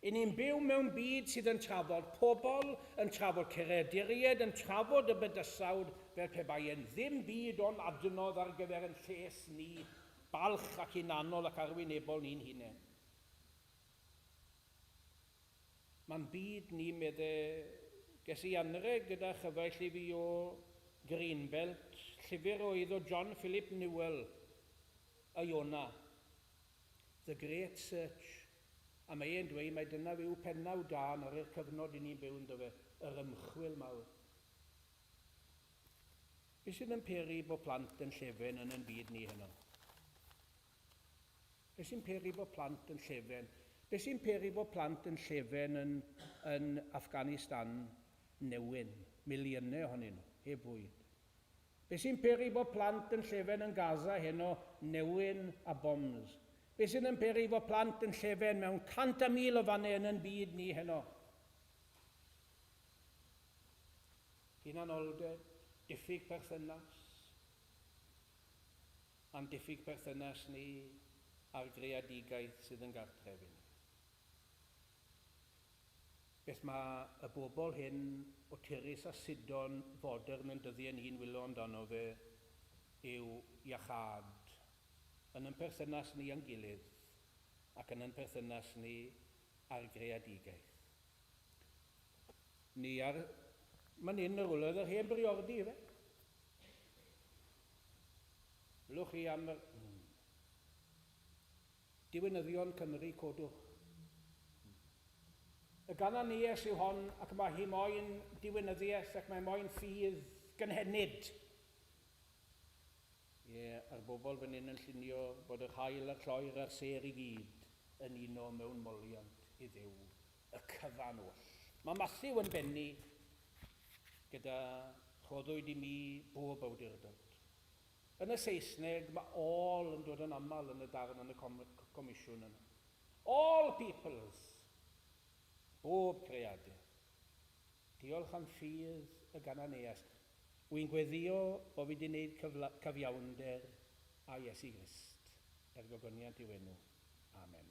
Speaker 1: I ni'n byw mewn byd sydd yn trafod pobl, yn trafod creaduriaid, yn trafod y bydysawd fel pe bai e'n ddim byd ond adnodd ar gyfer yn lles ni, balch ac hunanol ac arwynebol ni'n hunain. Mae'n byd ni, medde, ges i anrheg gyda chyfaill i fi o Greenbelt, llyfr o eiddo John Philip Newell, Iona. The Great Search, a mae e'n dweud mai dyna yw pennawd da ar yr cyfnod i ni'n byw ynddo fe, yr ymchwil mawr. Be sydd yn peri bod plant yn llefen yn ein byd ni heno? Be sy'n peri bod plant yn llefen? Be sy'n peri bod plant yn llefen yn, yn Afghanistan newyn? Miliynau ohonyn nhw, heb fwyd. Be sy'n peri bod plant yn llefen yn Gaza heno, newyn a bombs? Be sydd yn peri bod plant yn llefen mewn 100,000 o fannau yn yn byd ni heno? Hunanoldeb, diffyg perthynas, a'n diffyg perthynas ni a'r greadigaeth sydd yn gartref i ni. Beth mae y bobl hyn o Tyrus a Sidon fodern yn dyddiau ni'n wylo amdano fe yw iachâd yn ein perthynas ni â'n gilydd ac yn ein perthynas ni â'r greadigaeth. Ni ar... Man hyn yr rwle oedd yr hen briordy, ife? Wylwch chi am yr... Diwinyddion Cymru, codwch. Y Gananees yw hon, ac mae hi moyn diwinyddiaeth ac mae moyn ffydd gynhenid. Ie, a'r bobl fan hyn yn llunio bod yr haul a'r lloer a'r sêr i gyd yn uno mewn moliant i Dduw, y cyfan oll. Mae Mathew yn bennu gyda rhoddwyd i mi bob awdurdod. Yn y Saesneg, mae all yn dod yn aml yn y darn yn y comisiwn yna. All peoples! Bob creadur. Diolch am ffydd y Gananeas. Wy'n gweddio bo fi di wneud cyfiawnder â Iesu Grist, er gogoniant i'w enw. Amen.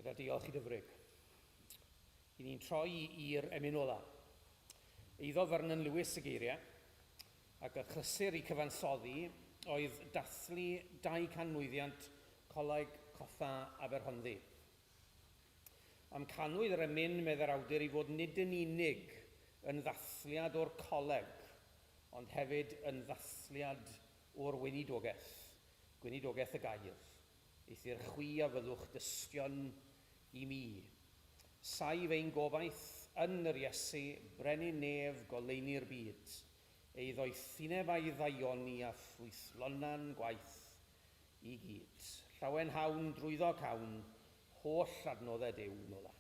Speaker 7: Gyda diolch i Dyfrig. I ni'n troi i'r emyn ola. Eiddo Vernon Lewis y geiriau, ac y chlysur i cyfansoddi oedd dathlu 200 mlwyddiant Coleg Coffa Aberhonddu. Amcanwyd yr emyn, meddai'r awdur, i fod nid yn unig yn ddathliad o'r coleg, ond hefyd yn ddathliad o'r weinidogaeth, gweinidogaeth y gair. Eithr chwi a fyddwch dystion i mi. Saif ein gobaith yn yr Iesu, Brenin Nef, goleuni'r byd. Ei ddoethineb a'i ddaioni a ffrwythlona'n gwaith i gyd. Llawenhawn drwyddo cawn holl adnoddau Duw nola.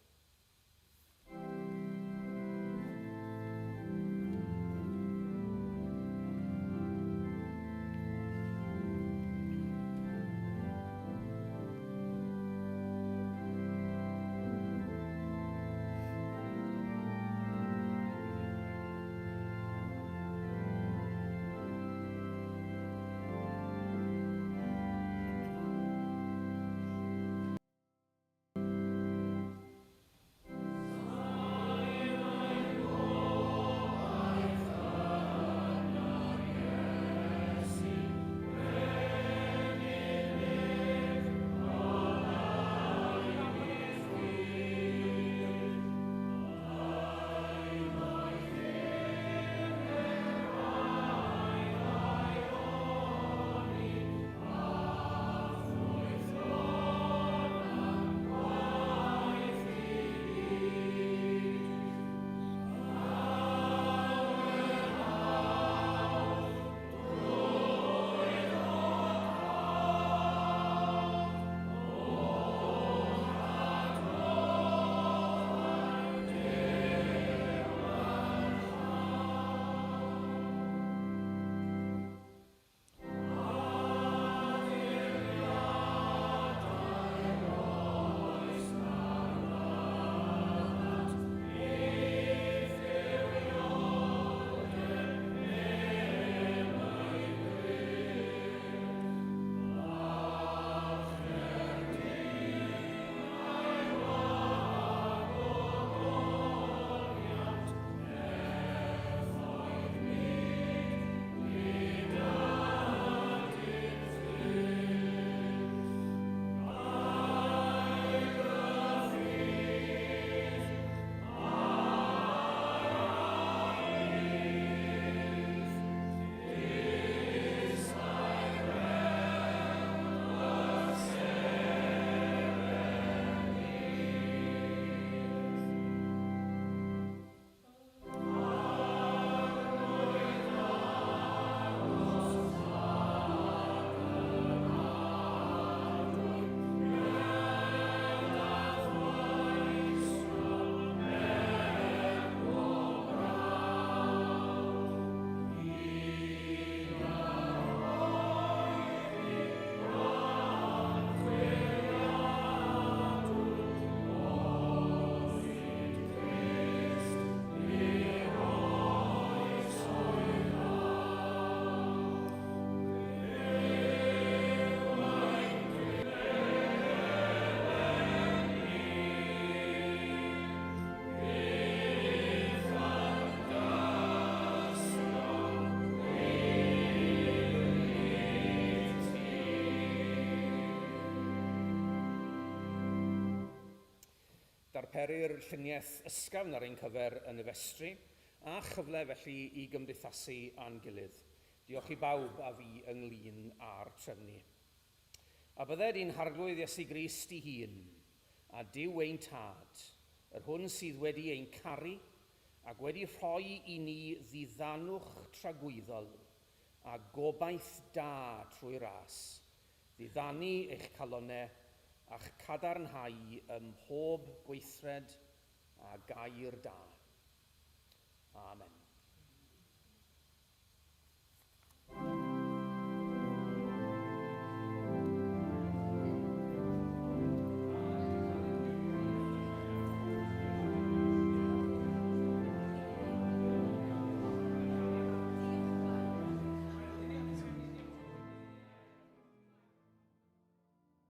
Speaker 1: Darperir lluniaeth ysgafn ar ein cyfer yn y festri, a chyfle felly i gymdeithasu â'n gilydd. Diolch i bawb a fu ynglyn â'r trefnu. A bydded i'n Harglwydd Iesu Grist i hun, a Duw ein Tad, yr hwn sydd wedi ein caru ac wedi rhoi i ni ddiddanwch tragwyddol a gobaith da trwy ras, ddiddanu eich calonnau a'ch cadarnhau ym mhob gweithred a gair da. Amen.